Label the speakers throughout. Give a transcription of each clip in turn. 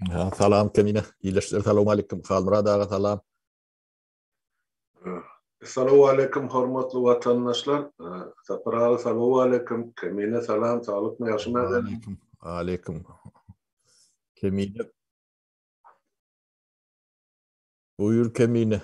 Speaker 1: Salam Kemine, ildeşler salowmaleýkim. Halmyrat aga salam.
Speaker 2: Salowmaleýkim hormatly watandaşlar. Sapar aga salowmaleýkim. Kemine salam, saglykmy, ýagşymy?
Speaker 1: Aleýkim. Aleýkim. Kemine. Buýur Kemine.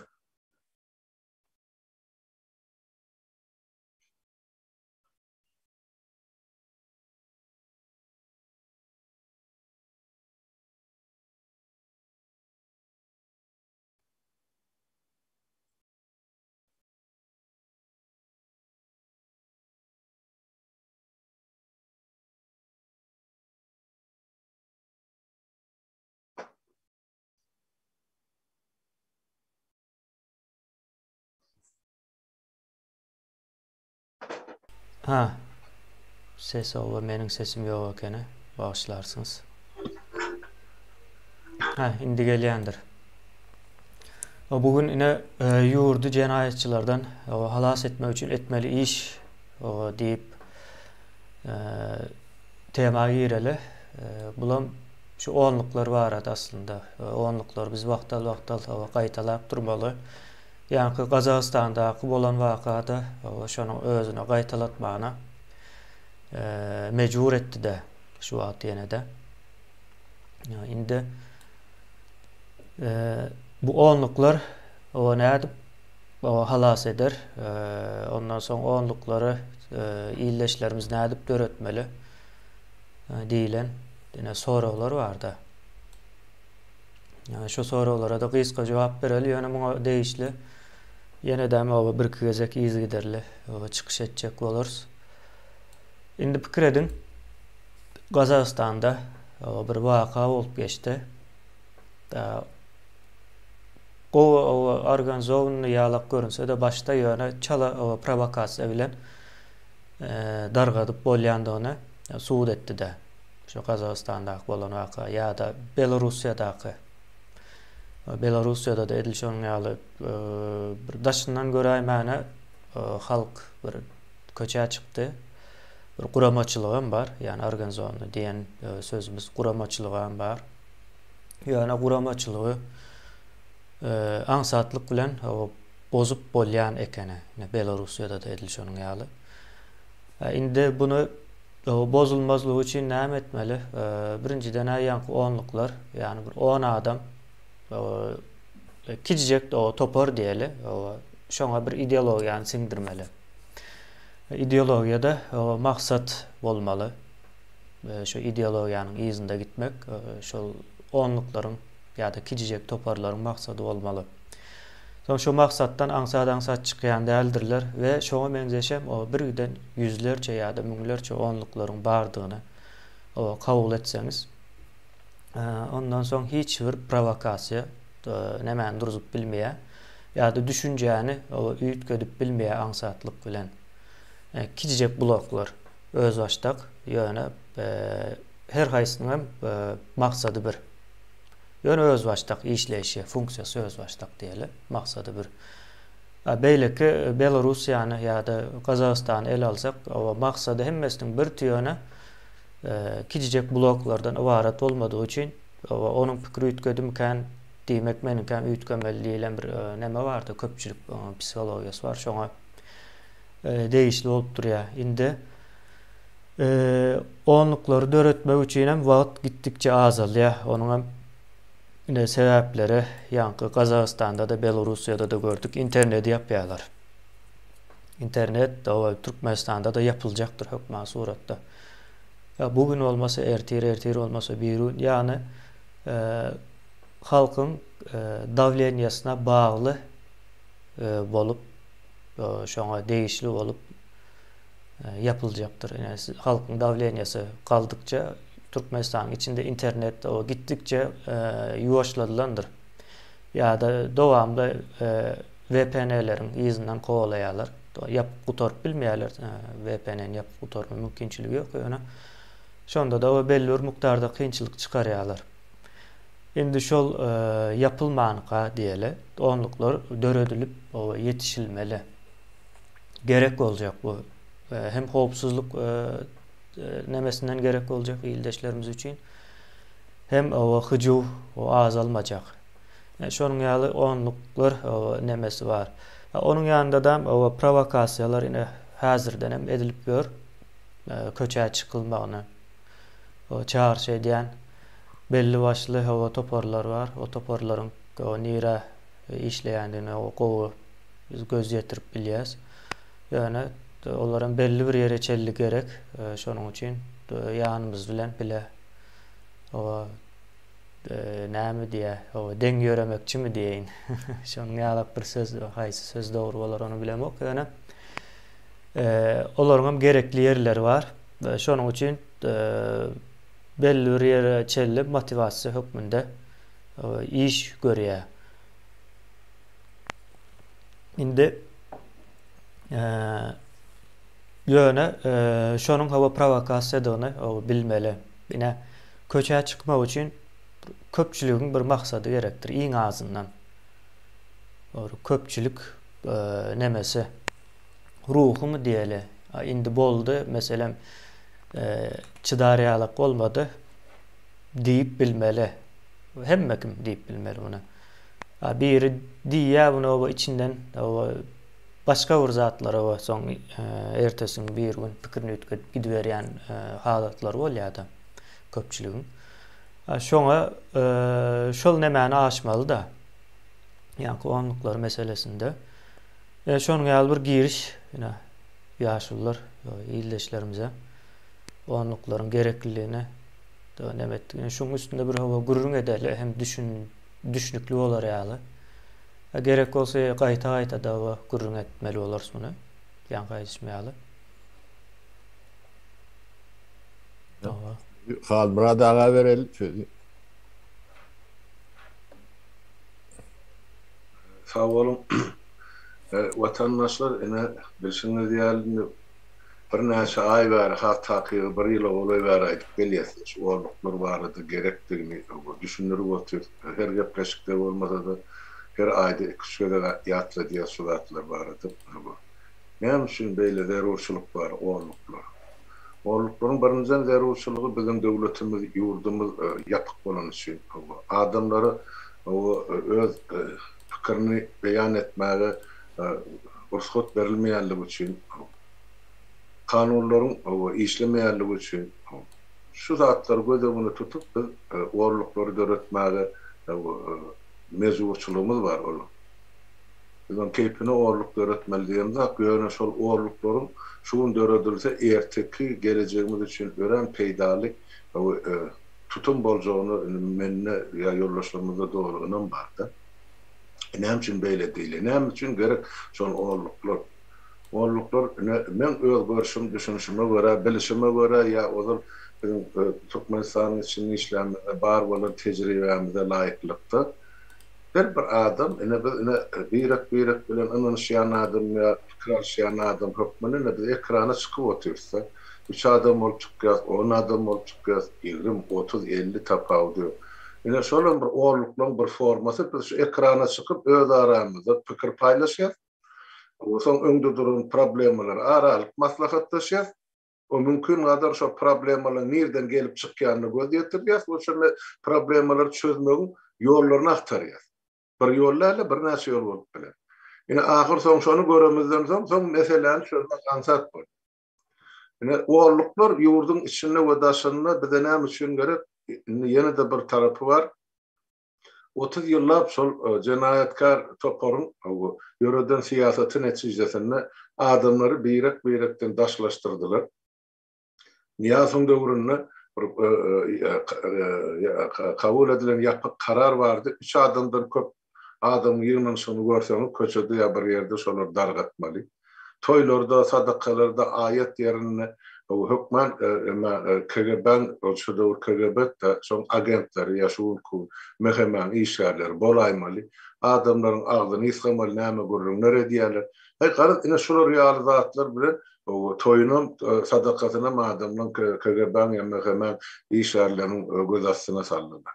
Speaker 3: Ha. Ses oba meniň sesim ýok ekeni. Bagyşlarsyňyz. Ha, indi gelýändir. O bu gün ine e, ýurdy jenaýatçylardan halas etmek üçin etmeli iş diýip e, tema gireli. E, bulam şu onluklar barada aslynda. Onluklar biz wagtal-wagtal gaýtalap durmaly. Ýaňky Gazagystandaky bolan wakada şonuň özüne gaýtalatmana mejbur etdi-de şu wagt ýene-de. Indi bu onluklar o nädip o halas eder? Ondan soň onluklary ildeşlerimiz nädip döretmeli diýlen ine soraglar barda. Şu soraglara-da gysga jogap bereli, ýöne muňa degişli ýene-de oba birki gezek yzygiderli çykyş etjek bolarys. Indi pikir ediň, Gazagystanda bir waka bolup geçdi. Gowy organizowanyny ýalak görünse-de başda ýöne çala prowokasiýa bilen dargadyp bolýandygyny subut etdi-de. Şu Gazagystandaky bolan waka ýa-da Belarussiýadaky. Belarussiýada-da edil şonuň ýaly bir daşyndan göräýmäne halk bir köçä çykdy. Bir guramaçylygam bar, ýagny organizowanyý diýen sözümiz guramaçylygam bar. Ýöne guramaçylygy aňsatlyk bilen bozup bolýan ekeni. Belarussiýada-da edil şonuň ýaly. Indi buny Bozulmazlygy üçin näme etmeli? Birinjiden-ä ýaňky onluklar, ýagny bir on adam kiçijek topar diýeli, şoňa bir ideologiýany siňdirmeli. Ideologiýada maksat bolmaly. Şu ideologiýanyň yzynda gitmek şol onluklaryň ýa-da kiçijek toparlaryň maksady bolmaly. Soň şu maksatdan aňsat-aňsat çykýan däldirler we şoňa meňzeşem o birgiden ýüzlerçe ýa-da müňlerçe onluklaryň bardygyny o kabul etseňiz, ondan soň hiç bir prowokasiýa nämäni durzup bilmeýär ýa-da düşünjäni o üýtgedip bilmeýär aňsatlyk bilen. Kiçijek bloklar özbaşdak, ýöne her haýsynyň hem maksady bir. Ýöne özbaşdak işleýşi, funksiýasy özbaşdak diýeli, maksady bir. A beýleki Belarussiýany ýa-da Gazagystany ele alsak, oba maksady hemmesiniň bir ýöne kiçijek bloklardan ybarat bolmadygy üçin, oba onuň pikiri üýtgedimikän, diýmek meniňkäm üýtgemeli diýlen bir neme barda, köpçülik psihologiýasy bar, şoňa degişli bolup durýar. Indi Onluklary döretmek üçin hem wagt gitdikçe azalýar. Onuň hem ine sebäpleri ýaňky Gazagystanda-da, Belorussiýada-da gördük. Interneti ýapýarlar. Internet oba Türkmenistanda-da ýapyljakdyr hökman suratda. Ýa bu gün bolmasa ertir, ertir bolmasa birigün. Ýagny halkyň dawleniýasyna bagly bolup, şoňa degişli bolup ýapyljakdyr. Ine, halkyň dawleniýasy galdykça Türkmenistanyň içinde internet o gitdikçe ýuwaşladylandyr. Ýa-da dowamly VPN-leriň yzyndan kowalaýarlar. Ýapyp gutaryp bilmeýärler. VPN-ni ýapyp gutarma mümkinçiligi ýok ýöne. Şonda-da o belli bir mukdarda kynçylyk çykarýarlar. Indi şol ýapylmanka diýeli, onluklar döredilip ýetişilmeli. Gerek boljak bu. Hem howpsuzlyk nemesinden gerek boljak ildeşlerimiz üçin. Hem oba hyjuw azalmajak. Şonuň ýaly onluklar nemesi bar. Onuň ýanynda-da oba prowokasiýalar ine häzirden hem edilip ýör. Köçä çykylmagyny çagyryş edýän belli başly oba toparlar bar. O toparlaryň nirä işleýändigine gowy biz göz ýetirip bilýäs. Ýöne olaram belli bir ýere çenli gerek. Şonuň üçin ýanymyz bilen bile Oba näme diýýär? Oba deň ýöremekçimi diýeýin. Şonuň ýalak bir söz, haýsy söz dogry bolar ony bilemok, ýöne olaryň hem gerekli ýerleri bar. Şonuň üçin belli bir ýere çenli motiwasiýa hökmünde iş görýär. Indi ýöne şonuň hawa prowokasiýadygyny bilmeli. Ine, köçä çykmak üçin köpçüligiň bir maksady gerekdir, iň azyndan. Dogry, köpçülik nemesi, ruhumy diýeli. Indi boldy, meselem, çydar ýalak bolmady diýip bilmeli. Hemme kim diýip bilmeli muny. Biri diýýär muny oba içinden, oba başga bir zatlara we soň ertesi gün bir gün pikirini üýtgedip gidiberýän halatlary bolýar-da köpçüligiň. Şoňa şol nemäni aşmaly-da. Ýaňky onluklar meselesinde. Şonuň ýaly bir giriş ine ýaşulular ildeşlerimize onluklaryň gerekliligini neme etdik. Ine şuň üstünde bir hawa gürrüň edeli hem düşün düşnükli bolar ýaly. Gerek bolsa gaýta-gaýta dawa gürrüň etmeli bolarys muny. Ýaňky aýdyşym ýaly.
Speaker 1: Dawa. Halmyrat aga bereli sözi.
Speaker 2: Sag boluň. Watandaşlar, ine, bilşiňiz ýaly, indi Birnäçe aý bäri, has takygy bir ýyla golaý bäri aýdyp gelýäs, şu orluklar barada gerekdigini düşündirip otyrys. Her gepleşikde bolmasa-da, her aýda iki-üç gezek ýatladýas şu zatlar barada. Näme üçin beýle zerurçylyk bar orluklar? Orluklaryň birinjiden zerurçylygy biziň döwletimiz, ýurdumyz ýapyk bolany üçin. Adamlara öz pikirini beýan etmäge rugsat berilmeýänligi üçin, kanunlaryň işlemeýänligi üçin şu zatlary göz öňünde tutup biz orluklary döretmäge mejburçylygymyz bar ol. Biz onuň keýpine orluk döretmeli diýemzok, ýöne şol orluklaryň şu gün döredilse erteki gelejegimiz üçin örän peýdaly tutum boljagyna mende ýa ýoldaşlarymyzda doly ynam barda. Näme üçin beýle diýilýär? Näme üçin gerek şol onluklar? Onluklar ine meň öz görşüm, düşünişime görä, bilişime görä ýa ozal biziň Türkmenistanyň içinde işlänimizde bar bolan tejribämize laýyklykda her bir adam ine biz ine birek-birek bilen ynanyşýan adam ýa pikir alyşýan adam hökmünde ine biz ekrana çykyp otyrys-da. Üç adam bolup çykýas, on adam bolup çykýas, 20, 30, 50 tapawudy ýok. Ine şolam bir orluklaň bir formasy, biz şu ekrana çykyp öz aramyzda pikir paýlaşýas. Soň öňde duran problemalary ara alyp maslahatlaşýas. O mümkin gadar şo problemalaryň nirden gelip çykýanyna göz ýetirýäs we şo problemalary çözmegiň ýollaryny agtarýas. Bir ýol däl-de, birnäçe ýol bolup biler. Ine ahyr soň şony göremizden soň, soň meseläni çözmek aňsat bolýar. Ine, orluklar ýurduň içinde we daşynda bize näme üçin gerek? Indi ýene-de bir tarapy bar. 30 ýyllap şol e, jenaýatkar toparyň ýöreden syýasaty netijesinde adamlary birek-birekden daşlaşdyrdylar. Nyýazowyň döwründe bir e, e, kabul edilen ýapyk karar bardy. Üç adamdan köp Adamyň ýygnanyşygyny görseňiz, köçede ýa bir ýerde şolary dargatmaly. Toýlarda, sadakalarda, aýat ýerinde hökman KGB-niň, şo döwür KGB-de, şoň agentleri ýa şu günki MHM-niň işgärleri bolaýmaly. Adamlaryň agzyny ysgamaly, näme gürrüňler edýärler. Heý, garaz, ine şular ýaly zatlar bilen toýunam, sadakasynam adamlaryň KGB-niň ýa MHM-niň işgärleriniň göz astyna saldylar.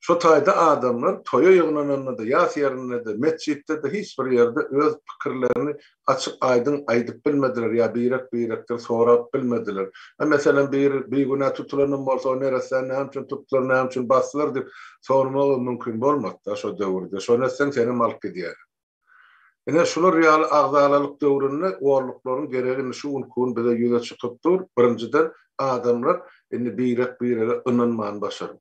Speaker 2: Şo taýda adamlar toýa ýygnananda-da, ýas ýerinde-de, metjitde-de hiç bir ýerde öz pikirlerini açyk-aýdyň aýdyp bilmediler ýa birek-birekden sorap bilmediler. A meselem biri bigünä tutulanam bolsa o neressäni näme üçin tutdular, näme üçin basdylar diýip sormagam mümkin bolmady-da şo döwürde. Şony etseň senem alyp gidýärler. Ine şular ýaly agzalalyk döwründe orluklaryň geregi indi şu günki gün bize ýüze çykyp dur. Birinjiden adamlar indi birek-birege ynanmany başarmaly.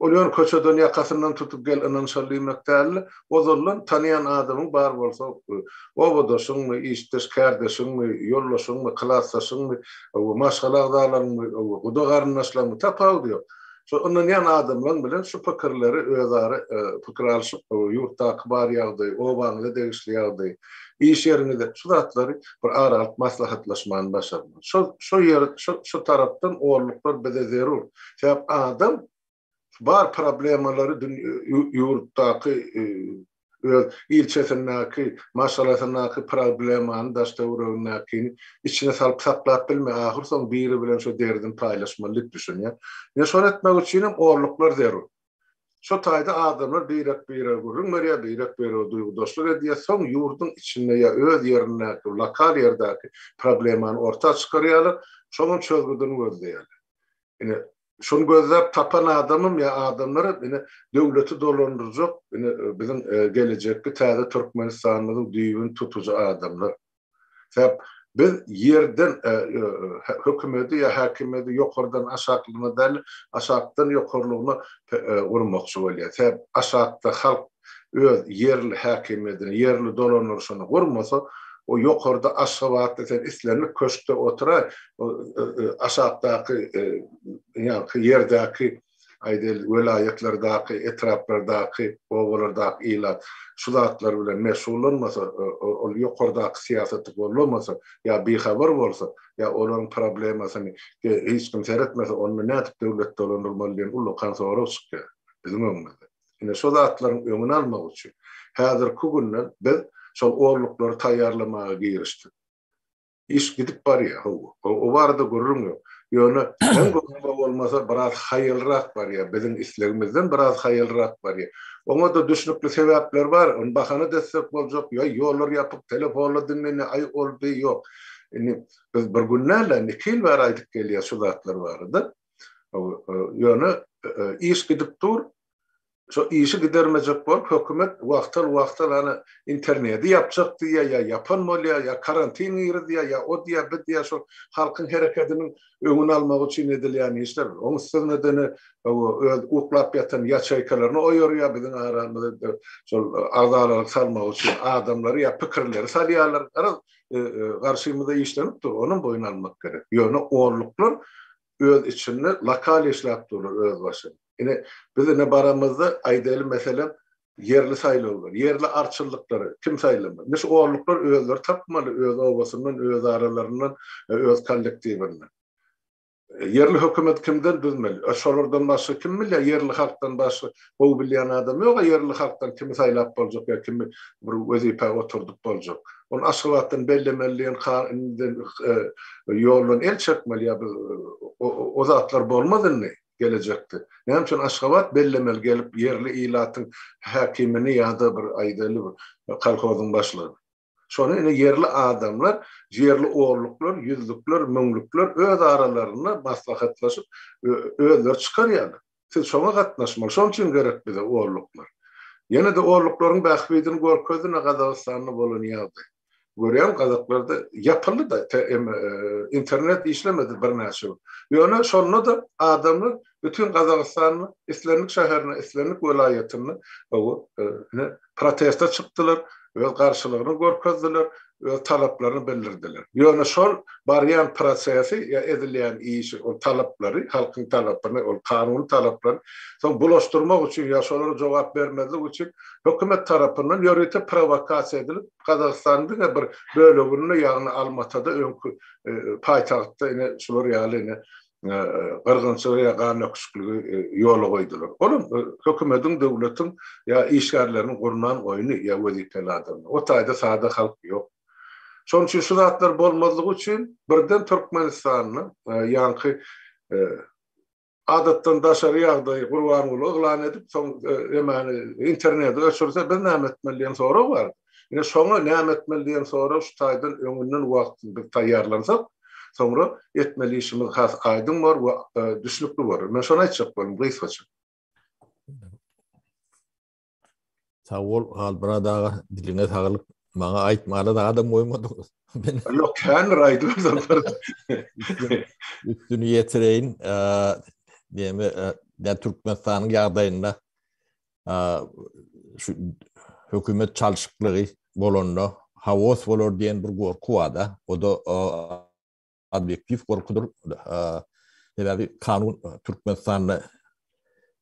Speaker 2: Ol ýöne köçeden ýakasyndan tutup gel ynanyşaly diýmek däldi. Ozaldan tanaýan adamyň bar bolsa, obadaşyňmy, işdeş kärdeşiňmi, ýoldaşyňmy, klasdaşyňmy, maşgala agzalaryňmy, guda garyndaşlaryňmy tapawudy ýok. Şo ynanýan adamlaryň bilen şu pikirleri özara pikir alşyp, ýurtdaky bar ýagdaýy, obaňyza degişli ýagdaýy, iş ýeriňizde şu zatlary bir ara alyp maslahatlaşmany başarmaly. Şo şo ýer şo şo tarapdan orluklar bize zerur. Sebäp adam bar problemalary ýurtdaky öz ilçesindäki, maşgalasyndaky problemany daş-töweregindäkini içine salyp saklap bilmeýär. Ahyr soň biri bilen şo derdini paýlaşmaly diýip düşünýär. Ine şony etmek üçinem orluklar zerur. Şo taýda adamlar birek-birege gürrüň berýär, birek-birege duýgudaşlyk edýär. Soň ýurduň içinde ýa öz ýerindäki, lokal ýerdäki problemany orta çykarýarlar, şonuň çözgüdini gözleýärler. Ine, şony gözläp tapan adamym ýa adamlar ine döwleti dolandyrjak, ine biziň gelejekki täze Türkmenistanymyzyň düýbüni tutujy adamlar. Sebäp biz ýerden hökümeti ýa häkimiýeti ýokardan aşaklygyna däl, aşakdan ýokarlygyna gurmakçy bolýar. Sebäp aşakda halk öz ýerli häkimiýetini, ýerli dolandyryşyny gurmasa, o ýokarda Aşgabatda sen islendik köşkde oturaý, aşakdaky ýaňky ýerdäki aýdaýly, welaýatlardaky, etraplardaky, obalardaky ilat şu zatlar bilen meşgullanmasa, ol ýokardaky syýasaty gollamasa ýa bihabar bolsa, ýa olaryň problemasyny hiç kim seretmese, onda nädip döwlet dolandyrmaly diýen ullakan sorag çykýar biziň öňümizde. Ine, şo zatlaryň öňüni almak üçin häzirki günden biz şol orluklary taýýarlamaga girişdik. Iş gidip barýar, hawa. O barada gürrüň ýok. Ýöne meň göwnüme bolmasa biraz haýalrak barýar, biziň islegimizden biraz haýalrak barýar. Oňa-da düşnükli sebäpler bar, ony bahana-da etsek boljak, ýa ýollar ýapyk, telefonlar diňlenýär, aý ol bi ýok. Indi biz bir gün däl-de, indi iki ýyl bäri aýdyp gelýäs şu zatlar barada. Ýöne iş gidip dur, Şo işi gidermejek bolup hökümet wagtal-wagtal hany internedi ýapjak diýýär, ýa ýapan bolýar, ýa karantin girizýär, ýa o diýýär, bu diýýär, şol halkyň herekediniň öňüni almak üçin edilýän işler. Oň üstesine-de öz uklap ýatan ýaçeýkalaryny oýarýar, biziň aramyza şol agzalalyk salmak üçin adamlary ýa pikirleri salýarlar. Garaz, garşymyza işlenip dur, onam boýun almak gerek. Ýöne onluklar öz içinde lokal işläp durlar özbaşyna. Ine, biz ine baramyzda aýdaly meselem, ýerli saýlawlar, ýerli arçynlyklary kim saýlamaly? Ine şu orluklar özleri tapmaly, öz obasyndan, öz aralaryndan, öz kollektiwinden. Ýerli hökümet kimden düzmeli? E, şolardan başga kim bilýär? Ýerli halkdan başga gowy bilýän adam ýok-a, ýerli halkdan kimi saýlap boljak ýa kimi bir wezipä oturdyp boljak. Ony Aşgabatdan bellemeli diýen ýoldan el çekmeli ýa biz o zatlar bolmaz indi gelejekde. Näme üçin Aşgabat bellemeli gelip ýerli ilatyň häkimini ýa-da bir aýdaly bir kolhozyň başlygyny. Şony ine ýerli adamlar, ýerli onluklar, ýüzlükler, müňlükler öz aralarynda maslahatlaşyp özleri çykarýarlar. Siz şoňa gatnaşmaly. Şonuň üçin gerek bize orluklar. Ýene-de orluklaryň bähbidini görkezdi-ne Gazagystanda bolan ýagdaý. Görýäň gazaklarda ýapyldy-da internet işlemedi birnäçe gün. Ýöne şonda-da adamlar bütin Gazagystanda islendik şäherinde, islendik welaýatynda ine proteste çykdylar, öz garşylygyny görkezdiler, öz talaplaryny bildirdiler. Ýöne şol barýan prosesi ýa edilýän işi, ol talaplary, halkyň talapyny, ol kanuny talaplary soň bulaşdyrmak üçin ýa şolara jogap bermezlik üçin hökümet tarapyndan ýörite prowokasiýa edilip, Gazagystanyň diňe bir böleginde, ýagny Almatada öňki paýtagtda ine şular ýaly ine gyrgynçylygy ýa gan döküşikligi ýola goýdular. Olam hökümediň, döwletiň ýa işgärleriniň gurnan oýny ýa wezipeli adamlar. O taýda sada halk ýok. Şonuň üçin şu zatlar bolmazlygy üçin birden Türkmenistanda ýaňky. Adatdan daşary ýagdaýy Gurbanguly yglan edip, soň emäni interneti öçürse biz näme etmeli diýen sorag bar. Ine şoňa näme etmeli diýen sorag şu taýdan öňünden wagt biz taýýarlansak, soňra etmeli işimiz has aýdyň bor we düşnükli bolar. Men şony aýtjak boldum gysgaça.
Speaker 1: Sag bol Halmyrat aga, diliňe saglyk. Maňa aýtmana zadam goýmadyňyz.
Speaker 2: Ýok, kändir aýdyberseň.
Speaker 1: Üstüni ýetireýin. Näme, ýa Türkmenistanyň ýagdaýynda şu hökümet çalşyklygy bolanda haos bolar diýen bir gorky bar-da. O-da obýektiw gorkudyr. Sebäbi kanun Türkmenistanda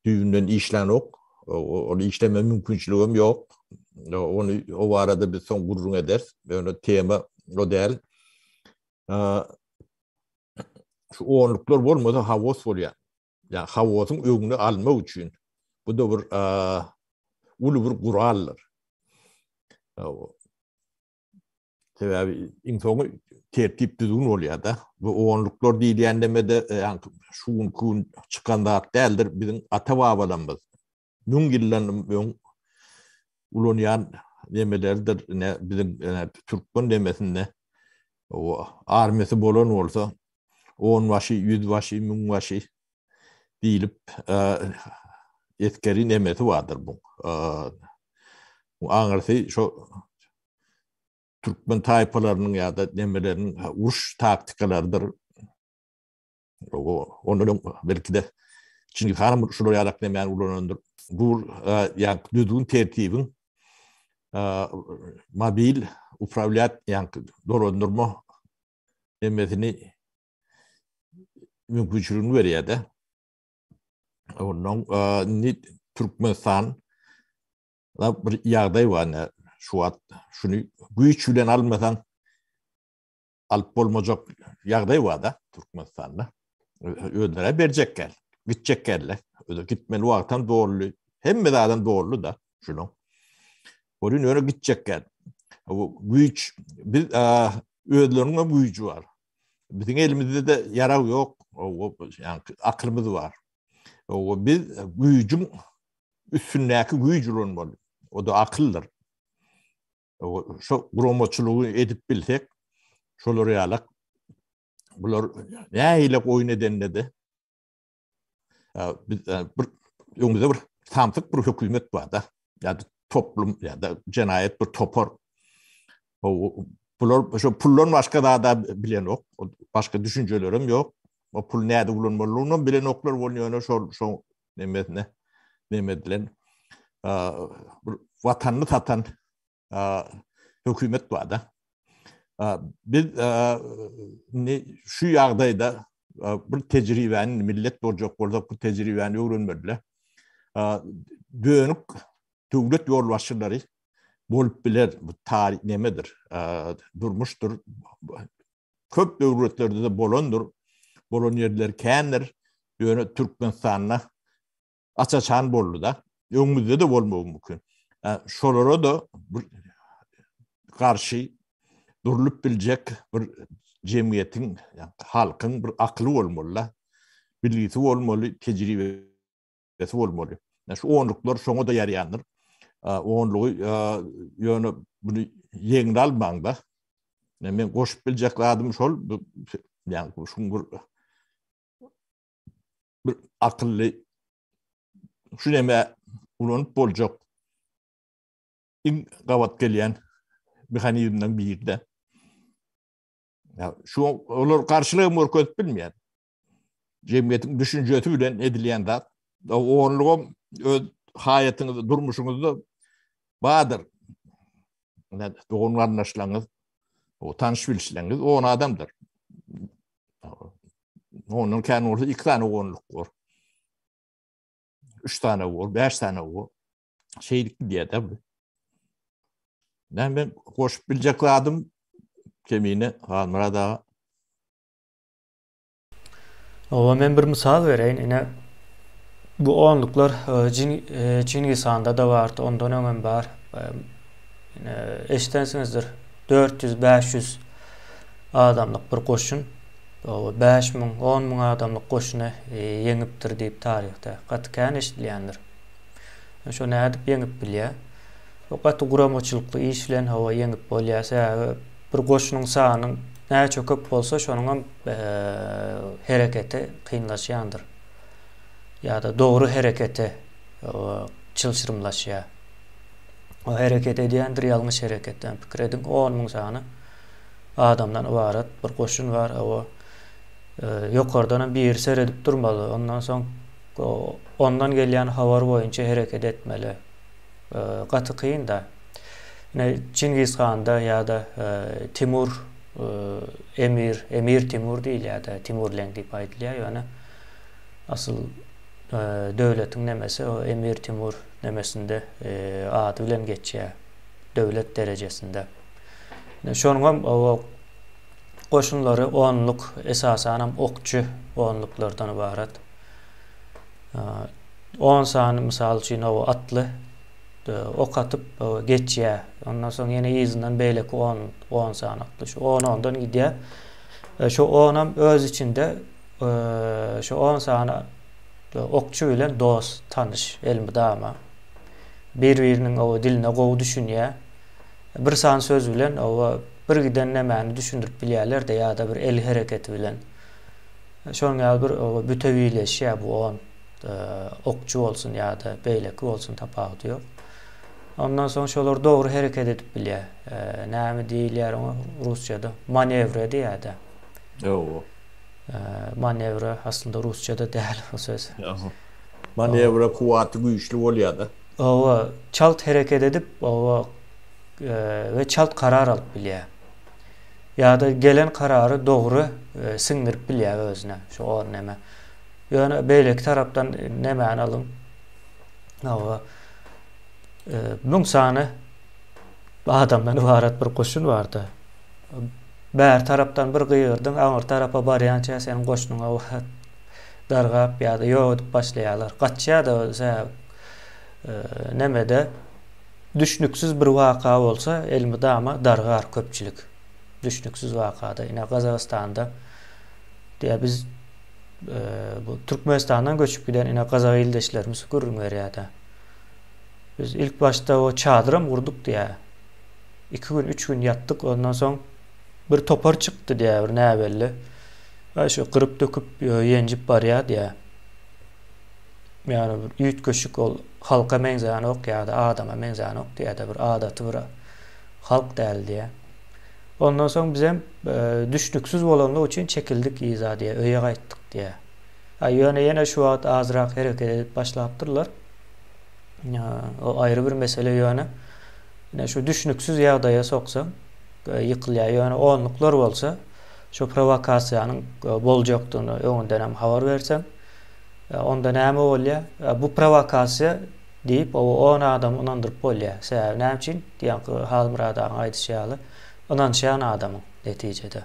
Speaker 1: düýbünden işlänok. Ol işleme mümkinçiligem ýok. Ony o barada biz soň gürrüň ederis. Ýöne tema o däl. Şu onluklar bolmasa haos bolýar. Ýa haosyň öňüni almak üçin bu da bir uly bir guraldyr. Sebäbi iň soňy tertip düzgün bolýar-da. Bu onluklar diýilýän demede ýa şu günki gün çykan zat däldir. Biziň ata-babalarymyz müň ýyldan öň ulanýan nemeleridir. Ine biziň türkmen demesinde o armiýasy bolan bolsa onbaşy, ýüzbaşy, müňbaşy diýlip esgeri nemesi bardyr bu. Bu aňyrsy şo türkmen taýpalarynyň ýa-da nemeleriniň uruş taktikalarydyr. Ondan öň belki-de Çingiz hanam şular ýalak nemäni ulanandyr. Bu ýa düzgün tertibiň mobil uprawlýat ýa dolandyrma nemesini mümkinçiligini berýär-de. Ondan indi Türkmenistan bir ýagdaý bar ine şu wagt şuny güýç bilen almasaň alyp bolmajak ýagdaý bar-da Türkmenistanda. Özlere berjek gel, gitjek gelle. Özi gitmeli wagtam doldy. Hemme zadam doldy-da şunuň. Bolýan ýöne gitjek gel. Bu güýç biz özleriniň hem güýji bar. Biziň elimizde-de ýarag ýok, ýa akylymyz bar. O biz güýjüň üstündäki güýç ulanmaly. O da akyldyr. O şo guramaçylygy edip bilsek, şolar ýalak bular nähili oýun edende-de biz bir öňümizde bir samsyk bir hökümet bar-da, ýa-da toplum ýa-da jenaýat bir topar. Bular şu puldan başga zada bilenok, başga düşünjelerem ýok. O pul näde ulanmalydygyny bilenoklar bol ýöne şol şo nemesine neme edilen bir watanyny satan hökümet bar-da. Biz indi şu ýagdaýda bir tejribäni millet boljak bolsak bu tejribäni öwrenmeliler. Dönük döwlet ýolbaşçylary bolup biler. Bu taryh nemedir? Durmuşdyr. Köp döwletlerde-de bolandyr. Bolan ýerler kändir. Ýöne Türkmenistanda aç-açan boldy-da. Öňümizde-de bolmagy mümkin. Şolara-da bir garşy durlup biljek bir jemgyýetiň, halkyň bir akyly bolmaly-da. Bilgisi bolmaly, tejribesi bolmaly. Şu onluklar şoňa-da ýaraýandyr. Onlugy ýöne muny ýeňil almaň-da. Men goşup biljek zadym şol, ýagny şuň bir bir akylly şu neme ulanyp boljak iň gabat gelýän mehanizmden biri-de. Ya şu olar garşylygy görkezip bilmeýär. Jemgyýetiň düşünjesi bilen edilýän zat. Onlugam öz haýatyňyzda, durmuşyňyzda bardyr. Dogan garyndaşlaryňyz, o tanyş bilişleriňiz on adamdyr. Ondan kän bolsa iki sany onluk bor. Üç sany bor, bäş sany bor. Şeýdip gidýär-de bu. Men goşup biljek zadym Kemine Halmyrat aga.
Speaker 3: Oba men bir mysal bereýin. Ine bu onluklar e, Çingiz handa-da bardy, ondan öňem bar. E, ine eşidensiňizdir. 400-500 adamlyk bir goşun. 5000, 10000 adamlyk goşuny ýeňipdir diýip taryhda gaty kän eşidilýändir. Şo nädip ýeňip bilýär? O gaty guramaçylykly iş bilen hawa ýeňip bolýar. Sebäbi bir goşunyň sanyň näçe köp bolsa, şonuňam hereketi kynlaşýandyr. Ýa-da dogry hereketi çylşyrymlaşýar. O hereket edýändir, ýalňyş hereketden pikir ediň, 10 mün sany adamdan ybarat bir goşun bar. O ýokardanam biri seredip durmaly. Ondan soň ondan gelýän habar boýunça hereket etmeli. Gaty kyn-da. Ine, Çingiz handa ýa-da Timur emir, Emir Timur diýilýär-de, Timur Leň diýip aýdylýar, ýöne asyl döwletiň nemesi o Emir Timur nemesinde ady bilen geçýär, döwlet derejesinde. Ine, şonuňam o goşunlary onluk, esasanam okçy onluklardan ybarat. On sany mysal üçin o atly ok atyp geçýär. Ondan soň ýene yzyndan beýleki on, on sany atly. Şu on ondan gidýär. Şu onam öz içinde şu on sany okçy bilen dost, tanyş elmydama. Bir-biriniň o diline gowy düşünýär. Bir sany söz bilen o bir giden nämäni düşündirip bilýärler-de ýa-da bir el hereketi bilen. Şonuň ýaly bir bütewileşýär bu on. Okçy bolsun ýa-da beýleki bolsun tapawudy ýok. Ondan soň şolar dogry hereket edip bilýär. Näme diýilýär oňa rusçada? Manewre diýýär-de.
Speaker 1: Ýow.
Speaker 3: Manewre aslynda rusçada däl o söz.
Speaker 1: Manewre kuwwaty güýçli bolýar-da.
Speaker 3: Hawa, çalt hereket edip, hawa, we çalt karar alyp bilýär. Ýa-da gelen karary dogry siňdirip bilýär özüne, şu on neme. Ýöne beýleki tarapdan nemäni alyň? Hawa, müň sany adamdan ybarat bir goşun bardy. Bäri tarapdan bir gygyrdyň, aňyr tarapa barýança seniň goşunyňa dargap ýa-da ýok edip başlaýarlar. Gaçýar-da sebäbi nemede düşnüksiz bir waka bolsa elmydama dargar köpçülik. Düşnüksiz wakada ine Gazagystanda diýä biz bu Türkmenistandan göçüp giden ine gazak ildeşlerimiz gürrüň berýär-de. Biz ilk başda o çadyram gurduk diýä. Iki gün, üç gün ýatdyk, ondan soň bir topar çykdy diýä, bir näbelli. Aý şu gyryp döküp ýenjip barýar diýä. Ýagny bir üýtgeşik ol halka meňzänok ýa-da adama meňzänok diýä-de bir adaty bir halk däl diýä. Ondan soň bizem düşnüksiz bolanlygy üçin çekildik yza diýä, öýe gaýtdyk diýä. A ýöne ýene şu wagt azrak hereket edip başlapdyrlar. O aýry bir mesele ýöne. Ine şu düşnüksiz ýagdaýa soksaň ýykylýar. Ýöne onluklar bolsa şu prowokasiýanyň boljakdygyny öňündenem habar berseň, onda näme bolýar? Bu prowokasiýa diýip, o on adamy ynandyryp bolýar. Sebäbi näme üçin? Ýaňky Halmyrat agaň aýdyşy ýaly, ynanşýan adamyň netijede.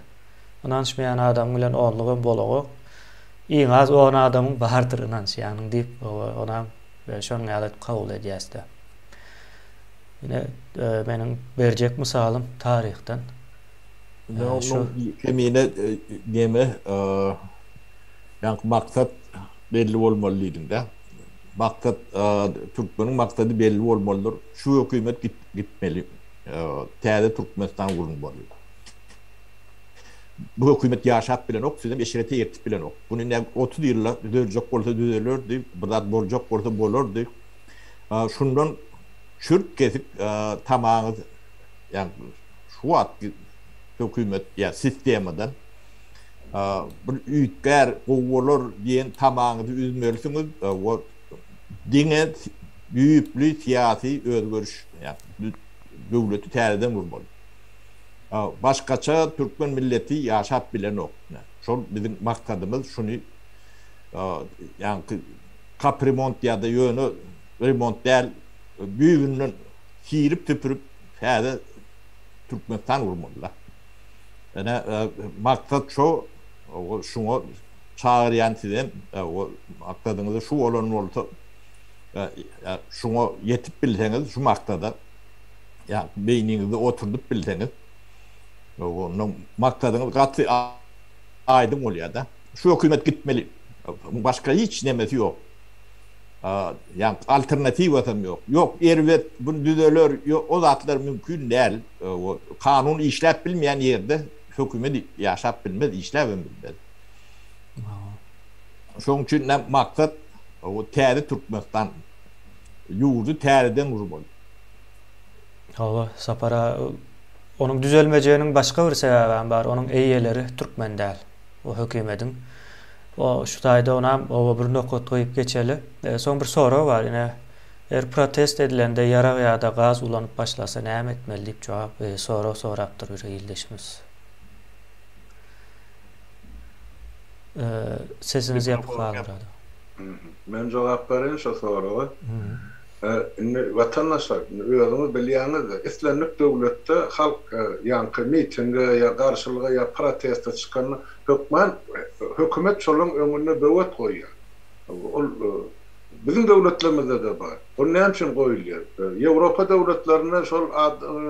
Speaker 3: Ynanşmaýan adamyň bilen onlugam bolagok. Iň az on adamyň bardyr ynanşýanyň diýip, onam şonuň ýaly edip kabul edýäs-de. Ine, meniň berjek mysalym taryhdan.
Speaker 1: Şu kemine neme ýaňky maksat belli bolmaly diýdiň-dä. Maksat türkmeniň maksady belli bolmalydyr. Şu hökümet gitmeli. Täze Türkmenistan gurulmaly. Bu hökümet ýaşap bilenok, sizem eşrete ýetip bilenok. Muny nä 30 ýylda düzeljek bolsa düzelerdi, bir zat boljak bolsa bolardy. Şundan çürt kesik tamaňyz ýa şu wagtky hökümet ýa sistemadan bir üýtgär, gowy bolar diýen tamaňyzy üzmelisiňiz. We diňe düýpli syýasy özgeriş ýa döwleti täzeden gurmaly. Başgaça türkmen milleti ýaşap bilenok. Şol biziň maksadymyz şuny ýaňky kapremont ýa-da ýöne remont däl, düýbünden sirip-süpürip täze Türkmenistan gurmaly-da. Ine, maksat şo, şuňa çagyrýan sizem, maksadyňyz şu bolan bolsa, şuňa ýetip bilseňiz, şu maksada, ýa beýniňizde oturdyp bilseňiz, onda maksadyňyz gaty. aýdyň bolýar-da. Şu hökümet gitmeli. Başga hiç nemesi ýok. Ýa alternatiwasam ýok. Ýok, erbet, bu düzeler, ýok, o zatlar mümkin däl. Kanun işläp bilmeýän ýerde hökümet ýaşap bilmez, işläbem bilmez. Şonuň üçin maksat täze Türkmenistan ýurdy täzeden gurmaly.
Speaker 3: Hawa, Sapar aga, onuň düzelmejeginiň başga bir sebäbem bar, onuň eýeleri türkmen däl, o hökümediň. O şu taýda onam oba bir nokat goýup geçeli. Soň bir sorag bar, ine, eger protest edilende ýarag ýa-da gaz ulanyp başlasa näme etmeli diýip jogap, sorag sorapdyr bir ildeşimiz. Sesiňiz ýapyk Halmyrat aga.
Speaker 2: Men jogap bereýin şo soraga. Indi watandaşlar, indi özüňiz bilýäňiz-de, islendik döwletde halk ýaňky mitinge ýa garşylyga ýa proteste çykanda hökman hökümet şolaň öňünde böwet goýýar. Ol biziň döwletlerimizde-de bar. Ol näme üçin goýulýar? Ýewropa döwletlerinde şol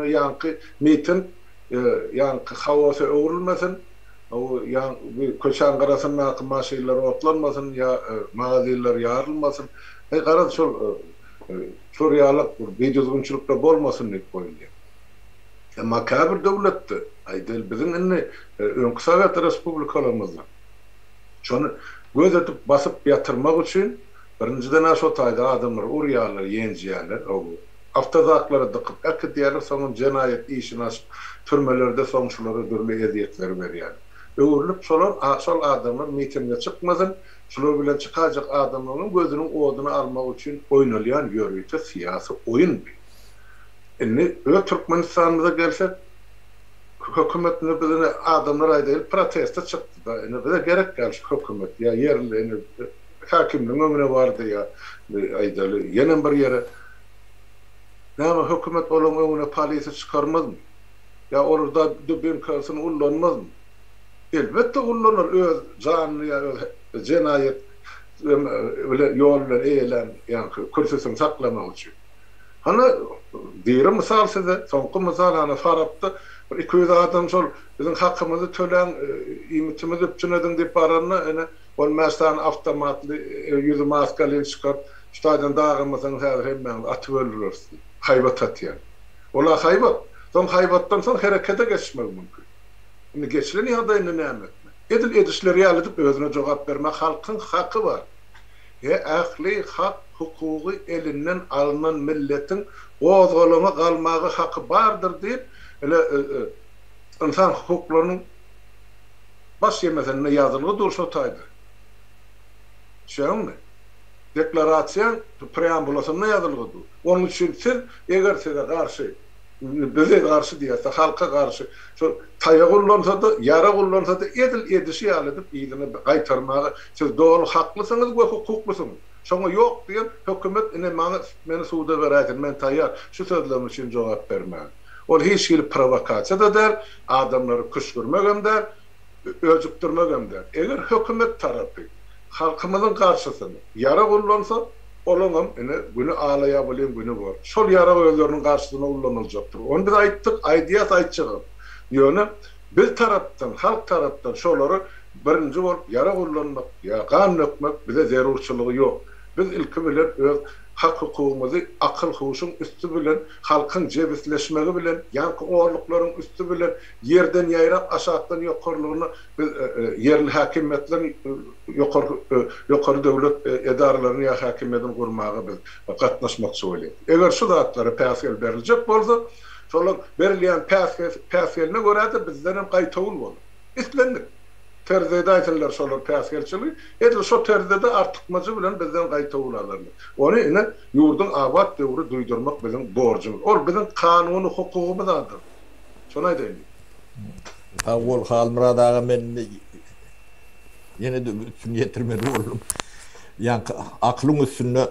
Speaker 2: ýaňky miting ýaňky haosa öwrülmesin, köçäň gyrasyndaky maşynlar otlanmasyn ýa magazinler ýarylmasyn, Heý, garaz, şol şor ýalak bir bidüzgünçilikler bolmasyn diýip goýulýar. Emma käbir döwletde, aýdaly, biziň indi öňki sowet respublikalarymyzda şony göz edip basyp ýatyrmak üçin birinjiden-ä şo taýda adamlary urýarlar, ýenjýärler, awtozaklara dykyp äkidýärler, soňam jenaýat işini açyp, türmelerde soň şulara dürli ezýetleri berýärler. Öwrülip şolar, şol adamlar mitinge çykmasyn, Şular bilen çykaýjak adamlaryň gözüniň oduny almak üçin oýnalýan ýörite syýasy oýun bu. Indi öz Türkmenistanymyza gelsek, hökümet indi biz ine adamlar aýdaýly proteste çykdy-da, indi bize gerek däl şu hökümet ýa ýerli indi häkimligiň öňüne bardy ýa aýdaly ýenem bir ýere. Näme hökümet olaryň öňüne polisi çykarmazmy? Ýa olar da dubinkasyny ullanmazmy? Elbetde ullanar öz janyny ýa öz jenaýat bilen ýol bilen eýelän ýaňky kürsüsini saklamak üçin. Hany diri mysal size, soňky mysal hany Farapda bir 200 adam şol biziň hakymyzy töläň, iýmitimizi üpjün ediň diýip baranda ine on bäş sany awtomatly ýüzi maskalyny çykaryp şu taýdan dagamasaňyz häzir hemmäňizi atyp öldüreris diýip haýbat atýar. Ol-a haýbat. Soň haýbatdan soň herekete geçmegi mümkin. Indi geçilen ýagdaýynda näme etmek? Edil edişleri ýaly edip özüne jogap bermek halkyň haky bar. He ähli hak hukugy elinden alnan milletiň gozgalaňa galmaga haky bardyr diýip ile ynsan hukuklarynyň baş ýemesinde ýazylgy dur şo taýda. Düşýäňmi? Deklarasiýaň preambulasynda ýazylgy dur. Onuň üçin siz eger size garşy Bize garşy diýerse, halka garşy şol taýak ullansa-da, ýarag ullansa-da edil edişi ýaly edip yzyna gaýtarmaga siz doly haklysyňyz we hukuklysyňyz. Şoňa ýok diýen hökümet ine maňa meni suda beräýsin, men taýýar şu sözlerim üçin jogap bermäge. Ol hiç hili prowokasiýa-da däl, adamlary küşgürmegem däl, öjükdirmegem däl. Eger hökümet tarapy halkymyzyň garşysyna ýarag ullansa, Olaňam, ine, güni Alaýabylyň güni bor. Şol ýarag özleriniň garşysyna ullanyljakdyr. Ony biz aýtdyk, aýdýas, aýtjagam. Ýöne biz tarapdan, halk tarapdan şolary birinji bolup ýarag ullanmak ýa gan dökmek bize zerurçylygy ýok. Biz ilki bilen öz hak-hukugymyzy akyl-huşuň üsti bilen, halkyň jebisleşmegi bilen, ýaňky orluklaryň üsti bilen ýerden ýaýrap aşakdan ýokarlygyna biz ýerli häkimiýetleriň ýokary ýokary döwlet edaralaryny ýa häkimiýetini gurmaga biz gatnaşmakçy bolýas. Eger şu zatlara päsgel beriljek bolsa, şolaň berilýän päsgeline görä-de bizdenem gaýtawul bolar. Islendik terzde edäýsinler şolar päsgelçiligi, edil şo terzde-de artykmajy bilen bizden gaýtawul alarlar. Ony ine ýurduň abat döwri duýdurmak biziň borjumyz. Ol biziň kanuny hukugymyz adam. Şony aýdaýyn diýdim.
Speaker 1: Sag bol Halmyrat aga men indi ýene-de üstüni ýetirmeli boldum. Ýaňky akylyň üstünde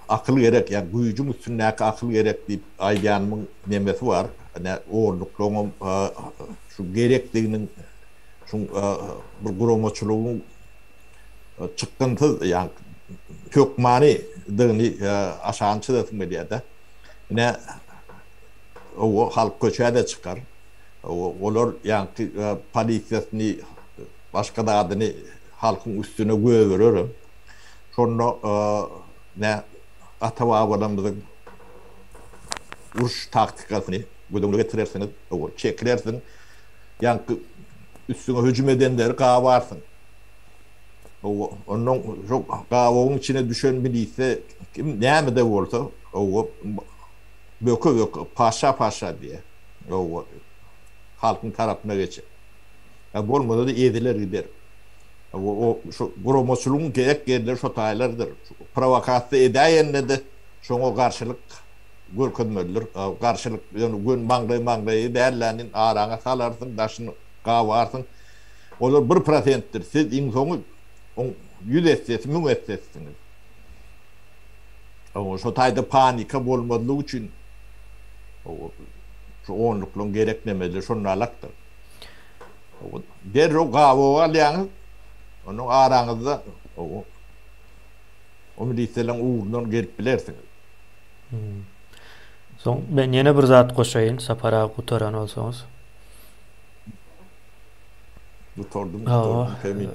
Speaker 1: akyl gerek, ýa güýjüň üstündäki akyl gerek diýip aýdýanymyň nemesi bar. Ine ornuklaryňam şu gerekdiginiň şu bir guramaçylygyň çykgynsyz ýa hökmanydygyny aşagyny çyzasym gelýär-de. Ine owa halk köçä-de çykar. Olar ýaňky polisiýasyny. başga zadyny halkyň üstüne göbererem. Şonda nä ata-babalarymyzyň uruş taktikasyny göz öňüne getirersiňiz, çekilersiň, ýaňky üstüňe hüjüm edenleri gabarsyň. Ondan şo gabawyň içine düşen milise kim näme-de bolsa, böke-böke, paşa-paşa diýýär. Halkyň tarapyna geçer. Bolmasa-da eziler gider. O şu guramaçylygyň gerek ýerleri şo taýlardyr. Prowokasiýa edäýende-de şoňa garşylyk görkezmelidir. Garşylyk ýöne göni maňlaý maňlaýa däl-de, araňa salarsyň, daşyny gabarsyň. Olar bir prosentdir. Siz iň soňy oň ýüz essesi, müň essesisiňiz. Şo taýda panika bolmazlygy üçin şu onluklaryň gerek nemeleri şonalakdyr. Derrew gabawa alýaňyz, onnoň araňyzda o milisalaryň ugrundan gelip bilersiňiz.
Speaker 3: Soň men ýene bir zat goşaýyn, Sapar aga gutaran bolsaňyz.
Speaker 1: Gutardym, gutardym Kemil.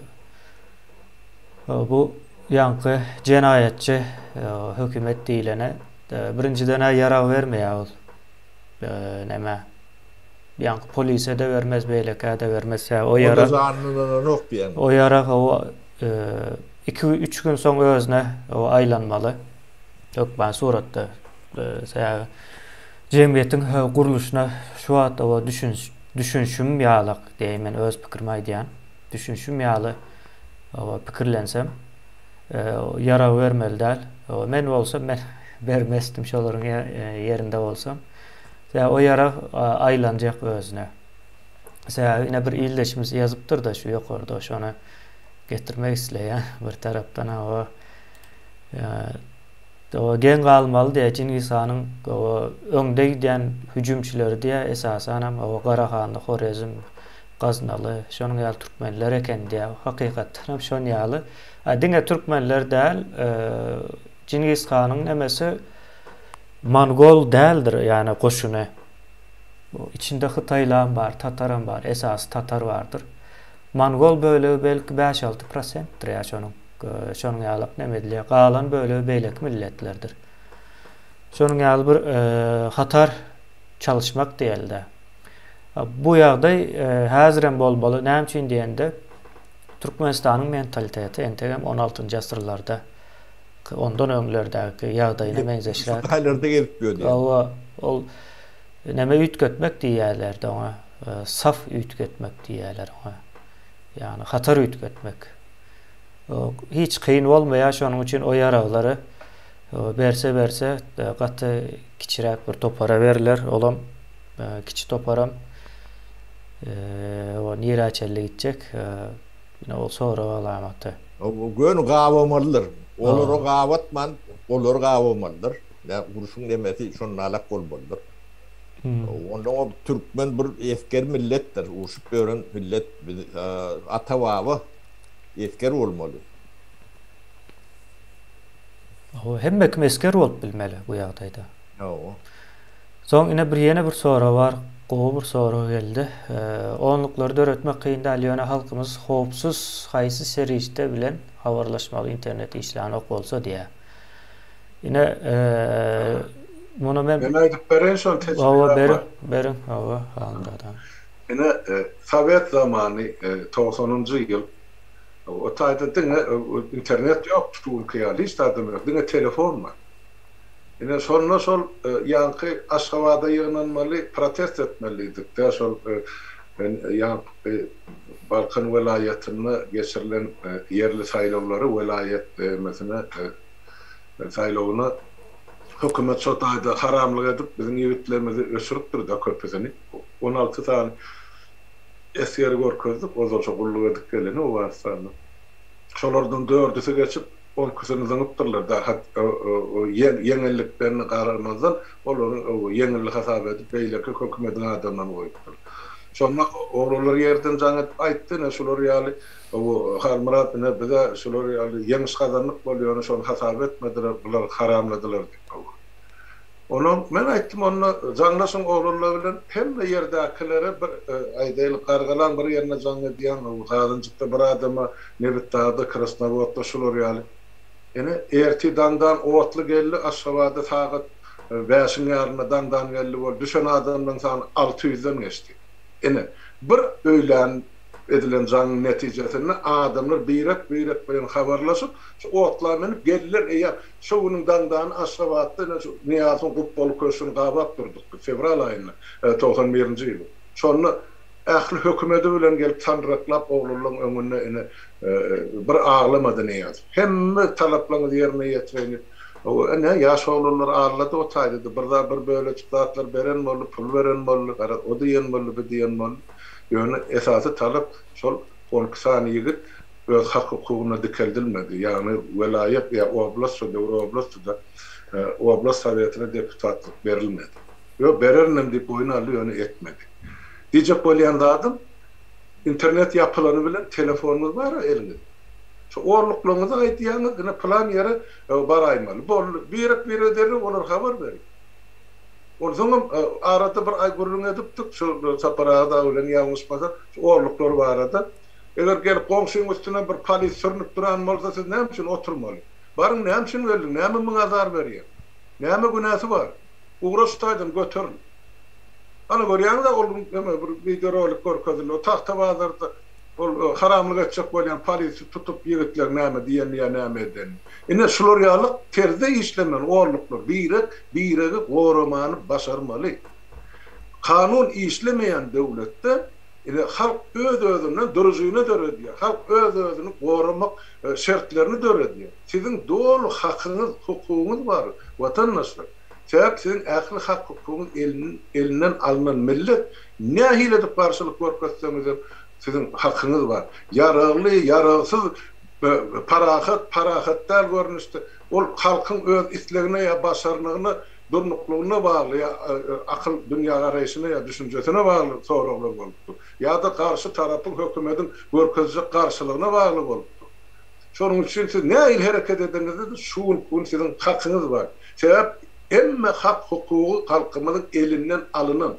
Speaker 3: Bu ýaňky jenaýatçy hökümet diýlene birinjiden-ä ýarag bermeýär ol. Näme? Ýaňky polise-de bermez, beýlekä-de bermez. Sebäbi o ýarag
Speaker 1: Onda janyny ynananok diýýäň.
Speaker 3: O ýarag o iki-üç gün soň özüne o aýlanmaly. Hökman suratda. Sebäbi jemgyýetiň gurluşyna şu wagt o düşünişim ýalak diýeýin men öz pikirimi aýdýan. Düşünişim ýaly o pikirlensem ýarag bermeli däl. Men bolsam men bermezdim şolaryň ýerinde bolsam. Sebäbi o ýarag aýlanjak özüne. Sebäbi ine bir ildeşimiz ýazypdyr-da şu ýokarda şony getirmek isleýän bir tarapdan o o geň galmaly diýä Çingiz hanyň o öňde gidýän hüjümçileri diýä esasanam o Garahanly, Horezm, Gaznaly şonuň ýaly türkmenler eken diýä. Hakykatdanam şon ýaly. A diňe türkmenler däl, Çingiz hanyň nemesi Mongol däldir ýani goşuny. Içinde hytaýlam bar, tataram bar, esasy tatar bardyr. Mongol bölegi belki bäş-alty prosentdir ýa şonuň şonuň ýalak neme edilýär. Galan bölegi beýleki milletlerdir. Şonuň ýaly bir hatar çalyşmak diýelde. Bu ýagdaý häzirem bolmaly. Näme üçin diýende Türkmenistanyň mentaliteti entegem on altynjy asyrlarda ondan öňlerdäki ýagdaýyna meňzeşräk.
Speaker 1: Hytaýlarda gezip ýördi.
Speaker 3: Hawa, ol näme üýtgetmek diýýärlerdi oňa. Saf üýtgetmek diýýärler oňa. Ýagny hatar üýtgetmek. Hiç kyn bolmaýar, şonuň üçin o ýaraglary berse berse gaty kiçiräk bir topara berler. Olam kiçi toparam o nirä çenli gitjek? Ine ol sorag alamaty.
Speaker 1: Göni gabamalydyr. Olara gabatman, olary gabamalydyr. Nä urşuň nemesi şondalak bolmalydyr. Ondan o türkmen bir esger milletdir. Urşup ýören millet. Biz ata-baba esger bolmaly.
Speaker 3: Hemme kim esger bolup bilmeli bu ýagdaýda.
Speaker 1: Hawa.
Speaker 3: Soň ine bir ýene bir sorag bar. Gowy bir sorag geldi. Onluklary döretmek kyn däl, ýöne halkymyz howpsuz haýsy serişde bilen habarlaşmaly internet işlänok bolsa diýýär. Ine muny men
Speaker 2: Men aýdyp bereýin şony tejribäm
Speaker 3: Hawa beriň, beriň hawa Halmyrat aga.
Speaker 2: Ine sowet zamany togsanynjy ýyl o taýda diňe internet ýok şu günki ýaly hiç zadam ýok diňe telefon bar. Ine şonda şol ýaňky Aşgabada ýygnanmaly protest etmelidik-dä şol ýaňky Balkan welaýatynda geçirilen ýerli saýlawlary welaýat emesine saýlawyna hökümet şo taýda haramlyk edip biziň ýigitlerimizi öçüripdir-de köpüsini 16 sany esgeri görkezdik ozal şo gulluk edip geleni Owganystanda şolardan dördüsi geçip Onküsini zyňypdyrlar da hat ýeňilliklerine garamazdan olary ýeňilli hasap edip beýleki hökümediň adamlaryny goýupdyr. Şonda oglanlar ýerden jaň edip aýtdy ine şular ýaly Halmyrat ine bize şular ýaly ýeňiş gazandyk bolýar ýöne şony hasap etmediler bular haramladylar diýip. Onuň, men aýtdym onda jaňlaşyň oglanlar bilen hemme ýerdäkilere bir aýdaýlyk Gargalaň bir ýerine jaň edýäň, Gazynjykda bir adama, Nebitdagda, Krasnowodda şular ýaly. Ine, ertir daňdan otly geldi Aşgabada sagat bäşiň ýarynda daňdan geldi bol düşen adamlaryň sany 600-den geçdi. Ine, bir öýlän edilen jaňyň netijesinde adamlar birek-birek bilen habarlaşyp, şu otla münüp geldiler, eýýäm şo günüň daňdany Aşgabatda ine şu Nyýazowyň gupbaly köşgüni gabap durduk biz, fewral aýynda, 91-nji ýylyň. Şonda ähli hökümedi bilen gelip sandyraklap oglanlaryň öňünde ine bir aglamady Nyýazow. Hemme talaplaryňyzy ýerine ýetireýin diýip, ine ýaş oglanlar aldady o taýda-da, bir zat, bir bölejik zatlar beren boldy, pul beren boldy, garaz o diýen boldy, bu diýen boldy. Ýöne esasy talap şol 12 sany ýigit öz hak-hukugyna dikeldilmedi. Ýagny welaýat ýa oblast, şo döwür oblastdy-da, oblast sowetine deputatlyk berilmedi. Ýok, bererinem diýip boýun aldy, ýöne etmedi. Diýjek bolýan zadym, internet ýapylany bilen telefonyňyz bar-a eliňizde. Şo orluklaryňyzy aýdýaňyz, ine pylan ýere baraýmaly. Boldy. Birek-birege derrew olar habar berýär. Onsoňam arada bir aý gürrüň edipdik, şu Sapar aga dagy bilen ýalňyşmasam, şu orluklar barada. Eger gelip goňşyň üstüne bir polis sürnüp duran bolsa siz näme üçin oturmaly? Baryň näme üçin geldiň, näme muňa azar berýäň? Näme günäsi bar? Ugra şu taýdan göteril. Ana görýäňiz-ä ol gün neme bir wideorolik görkezildi. O Tagta bazarda ol haramlyk etjek bolýan polisi tutup ýigitler näme diýenini ýa näme edenini. Ine şular ýaly terzde işlemeli orluklar birek biregi goramany başarmaly. Kanun işlemeýän döwletde ine halk öz özünden družina döredýär. Halk öz özüni goramak şertlerini döredýär. Siziň doly hakyňyz hukugyňyz bar watandaşlar. Sebäp siziň ähli hak hukugyňyz elinden alnan millet nähili edip garşylyk görkezseňizem siziň hakyňyz bar. Ýaragly ýaragsyz parahat, parahat däl görnüşde, ol halkyň öz islegine ýa başarnygyna, durnuklygyna bagly ýa akyl dünýägaraýşyna ýa düşünjesine bagly soraglar bolup dur. Ýa-da garşy tarapyň, hökümediň görkezjek garşylygyna bagly bolup dur. Şonuň üçin siz nähili hereket edeňizde-de şu günki gün siziň hakyňyz bar. Sebäp hemme hak-hukugy halkymyzyň elinden alynan.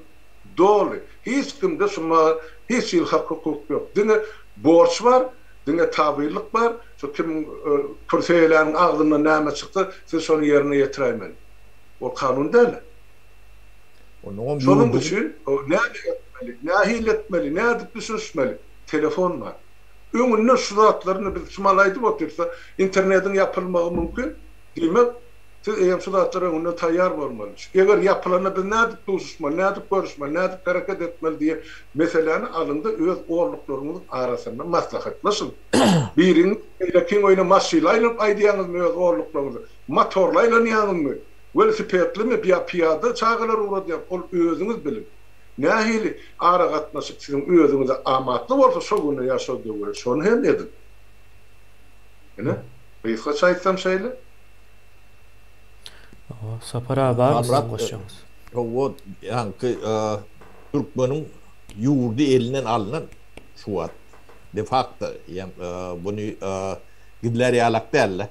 Speaker 2: Doly. Hiç kimde şu mahaly hiç hili hak-hukuk ýok. Diňe borç bar. Diňe tabynlyk bar, şu kimiň kürsi eýläniň agzyndan näme çyksa, siz şony ýerine ýetiräýmeli. Ol kanun däl-ä. Şonuň üçin näme etmeli, nähili etmeli, nädip düşünişmeli? Telefon bar. Öňünden şu zatlaryny biz şu mahaly aýdyp otyrys-da, internetiň ýapylmagy mümkin. Diýmek, Siz eýýäm şu zatlara öňünden taýýar bolmaly. Eger ýapylanda biz nädip duşuşmaly, nädip görüşmeli, nädip hereket etmeli diýen meseläni alyňda öz orluklaryňyzyň arasynda maslahatlaşyň. Biriňiz beýlekiň öýüne maşynly aýlanyp aýdýaňyzmy öz orluklaryňyzy, motorly aýlanýaňyzmy, welosipedlimi ýa pyýada çagalary ugradýaňyz, ol özüňiz biliň. Nähili aragatnaşyk siziň özüňize amatly bolsa şo güne ýa şo döwre şony hem ediň. Ine, gysgaça aýtsam şeýle.
Speaker 3: Sapar aga barmy siziň goşjagyňyz?
Speaker 1: Hawa, ýaňky türkmeniň ýurdy elinden alnan şu wagt de facto ýa buny gizlär ýalak däl-de.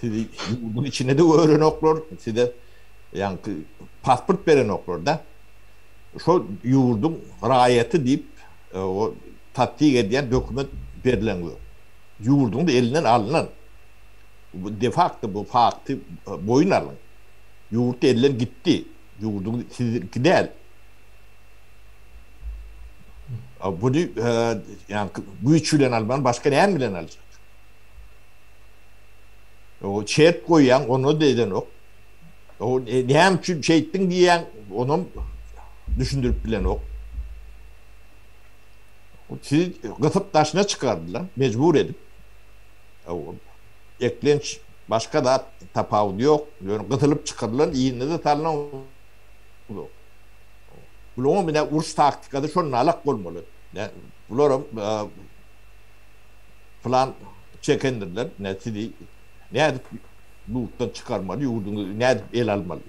Speaker 1: Sizi ýurduň içine-de görenoklar, size ýaňky pasport berenoklar-da. Şol ýurduň raýaty diýip o tassyk edýän dokument berlen ýok. Ýurduňyz elinden alnan. Bu de facto bu fakty boýun alyň. Ýurt elden gitdi. Ýurduňyz siziňki däl. Buny ýaňky güýç bilen alman başga näme bilen aljak? O şert goýýaň, onda-da edenok. O näme üçin şeýtdiň diýýäň, onam düşündirip bilenok. Sizi gysyp daşyna çykardylar, mejbur edip. Eklenç başga zat tapawudy ýok. Ýöne gysylyp çykarylan, yzyna-da salnan ýok. Bularyň ine uruş taktikasy şonalak bolmaly. Bularam plan çekendirler. Ine sizi nädip ýurtdan çykarmaly, ýurduňyzy nädip ele almaly.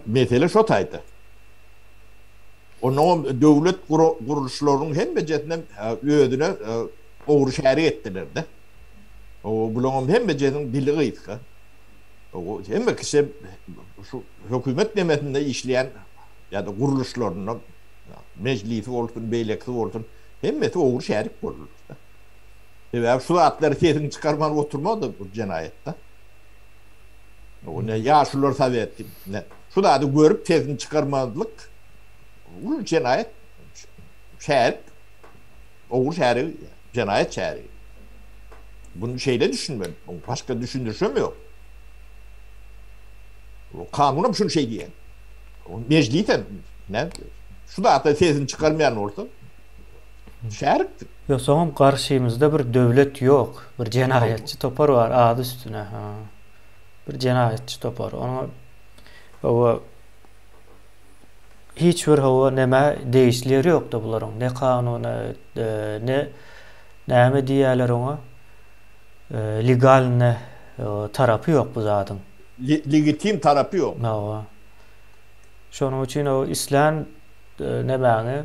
Speaker 1: Mesele şo taýda. Onnoňam döwlet gurluşlarynyň hemmejesinem özüne ogry şärik etdiler-de. O bulaňam hemmejesiniň dili gysga. O hemme kişi şu hökümet nemesinde işleýän ýa-da gurluşlarynda mejlisi bolsun, beýlekisi bolsun, hemmesi ogry şärik boldular. Sebäbi şu zatlary sesiňi çykarman oturma-da bu jenaýatda. O ne ýaşulular soweti, ne şu zady görüp sesini çykarmazlyk uly jenaýat, şärik, ogry şärigi, jenaýat şärigi. Bunu şeýle düşünmeli. Başga düşündirişem ýok. Kanunam şuny şeý diýýär. Mejlisem ne şu zatda sesini çykarmaýan bolsa şärikdir.
Speaker 3: Ýok, soňam garşymyzda bir döwlet ýok. Bir jenaýatçy topar bar ady üstüne. Bir jenaýatçy topar. Onuň hawa hiç bir hawa nämä degişli ýeri ýokdy bularyň. Ne kanuna, ne näme diýýärler oňa? Legalny tarapy ýok bu zadyň.
Speaker 1: Legitim tarapy ýok.
Speaker 3: Hawa. Şonuň üçin o islän nemäňi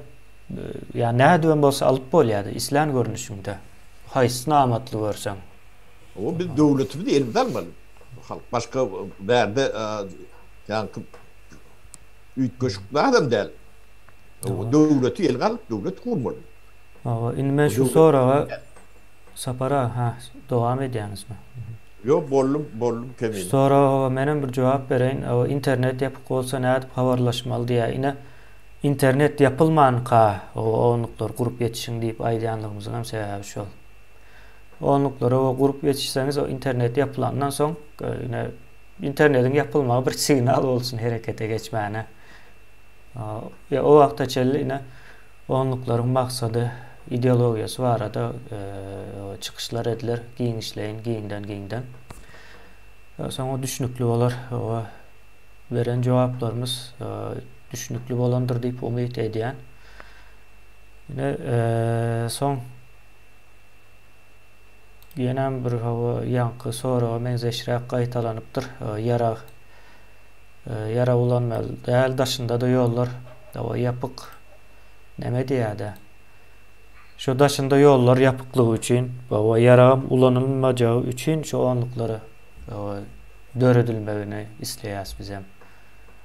Speaker 3: ýa nädibem bolsa alyp bolýar-da, islän görnüşiňde. Haýsysyny amatly görseň.
Speaker 1: Hawa, biz döwletimizi elimize almaly. Halk başga bärde ýaňky üýtgeşik zadam däl. Döwleti elge alyp, döwlet gurmaly.
Speaker 3: Hawa, indi men şu soraga Sapar aga, ha, dowam edýäňizmi?
Speaker 1: Ýok, boldum, boldum
Speaker 3: Kemine. Şu soraga menem bir jogap bereýin. Hawa, internet ýapyk bolsa nädip habarlaşmaly diýýär. Ine, internet ýapylmanka onluklary gurup ýetişiň diýip aýdýanlygymyzyň hem sebäbi şol. Onluklary hawa gurup ýetişseňiz, o internet ýapylandan soň, ine, internetiň ýapylmagy bir signal bolsun herekete geçmäne. Ýa o wagta çenli ine Onluklaryň maksady, ideologiýasy barada çykyşlar ediler giňişleýin, giňden-giňden. Soňra düşnükli bolar. Beren jogaplarymyz düşnükli bolandyr diýip umyt edýän. Ine, soň ýenem bir hawa ýaňky soraga meňzeşräk gaýtalanypdyr. Ýarag ýarag ulanmaly däl, daşynda-da ýollar ýapyk. Näme diýýär-dä? Şo daşynda ýollar ýapyklygy üçin we ýaragam ulanylmajagy üçin şo onluklary döredilmegini isleýäs bizem.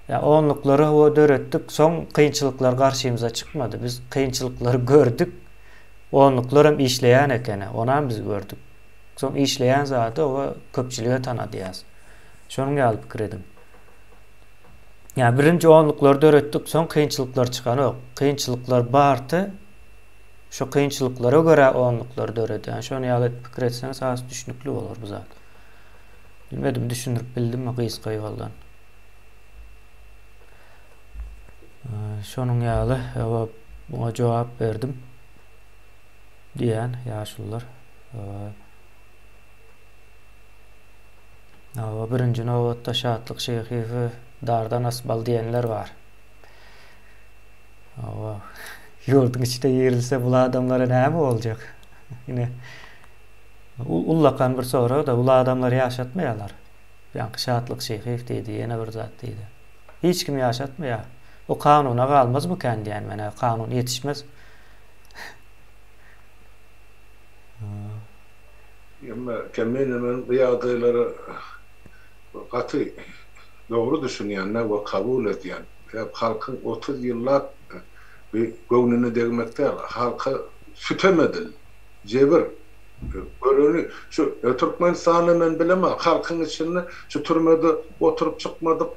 Speaker 3: Ýa onluklary hawa döretdik, soň kynçylyklar garşymyza çykmady. Biz kynçylyklary gördük. Onluklaram işleýän ekeni, onam biz gördük. Soň işleýän zady oba köpçülige tanadýas. Şonuň ýaly pikir ediň. Ýa birinji onluklary döretdik, soň kynçylyklar çykanok. Kynçylyklar bardy, şo kynçylyklara görä onluklary döredýän. Şony ýaly edip pikir etseňiz has düşnükli bolar bu zat. Bilmedim düşündirip bildimmi gysga ýoldan. Şonuň ýaly, hawa, muňa jogap berdim diýen ýaşulular. Hawa, birinji nobatda Şatlyk Şyhyýewi dardan asmaly diýenler bar. Hawa, ýurduň içine girilse bul adamlara näme boljak? Ine, ullakan bir sorag-da, bul adamlary ýaşatmaýarlar. Ýaňky Şatlyk Şyhyýew diýdi, ýene bir zat diýdi. Hiç kim ýaşatmaýar. O kanuna galmazmykan diýýän men-ä, kanun ýetişmez.
Speaker 2: Emma Kemine men bu ýagdaýlara gaty dogry düşünýän-de we kabul edýän. Sebäp halkyň 30 ýyllap bir göwnüne degmek däl, halka sütem edildi, jebir göreni şu Türkmenistanda men bilemok, halkyň içinde şu türmede oturyp çykmadyk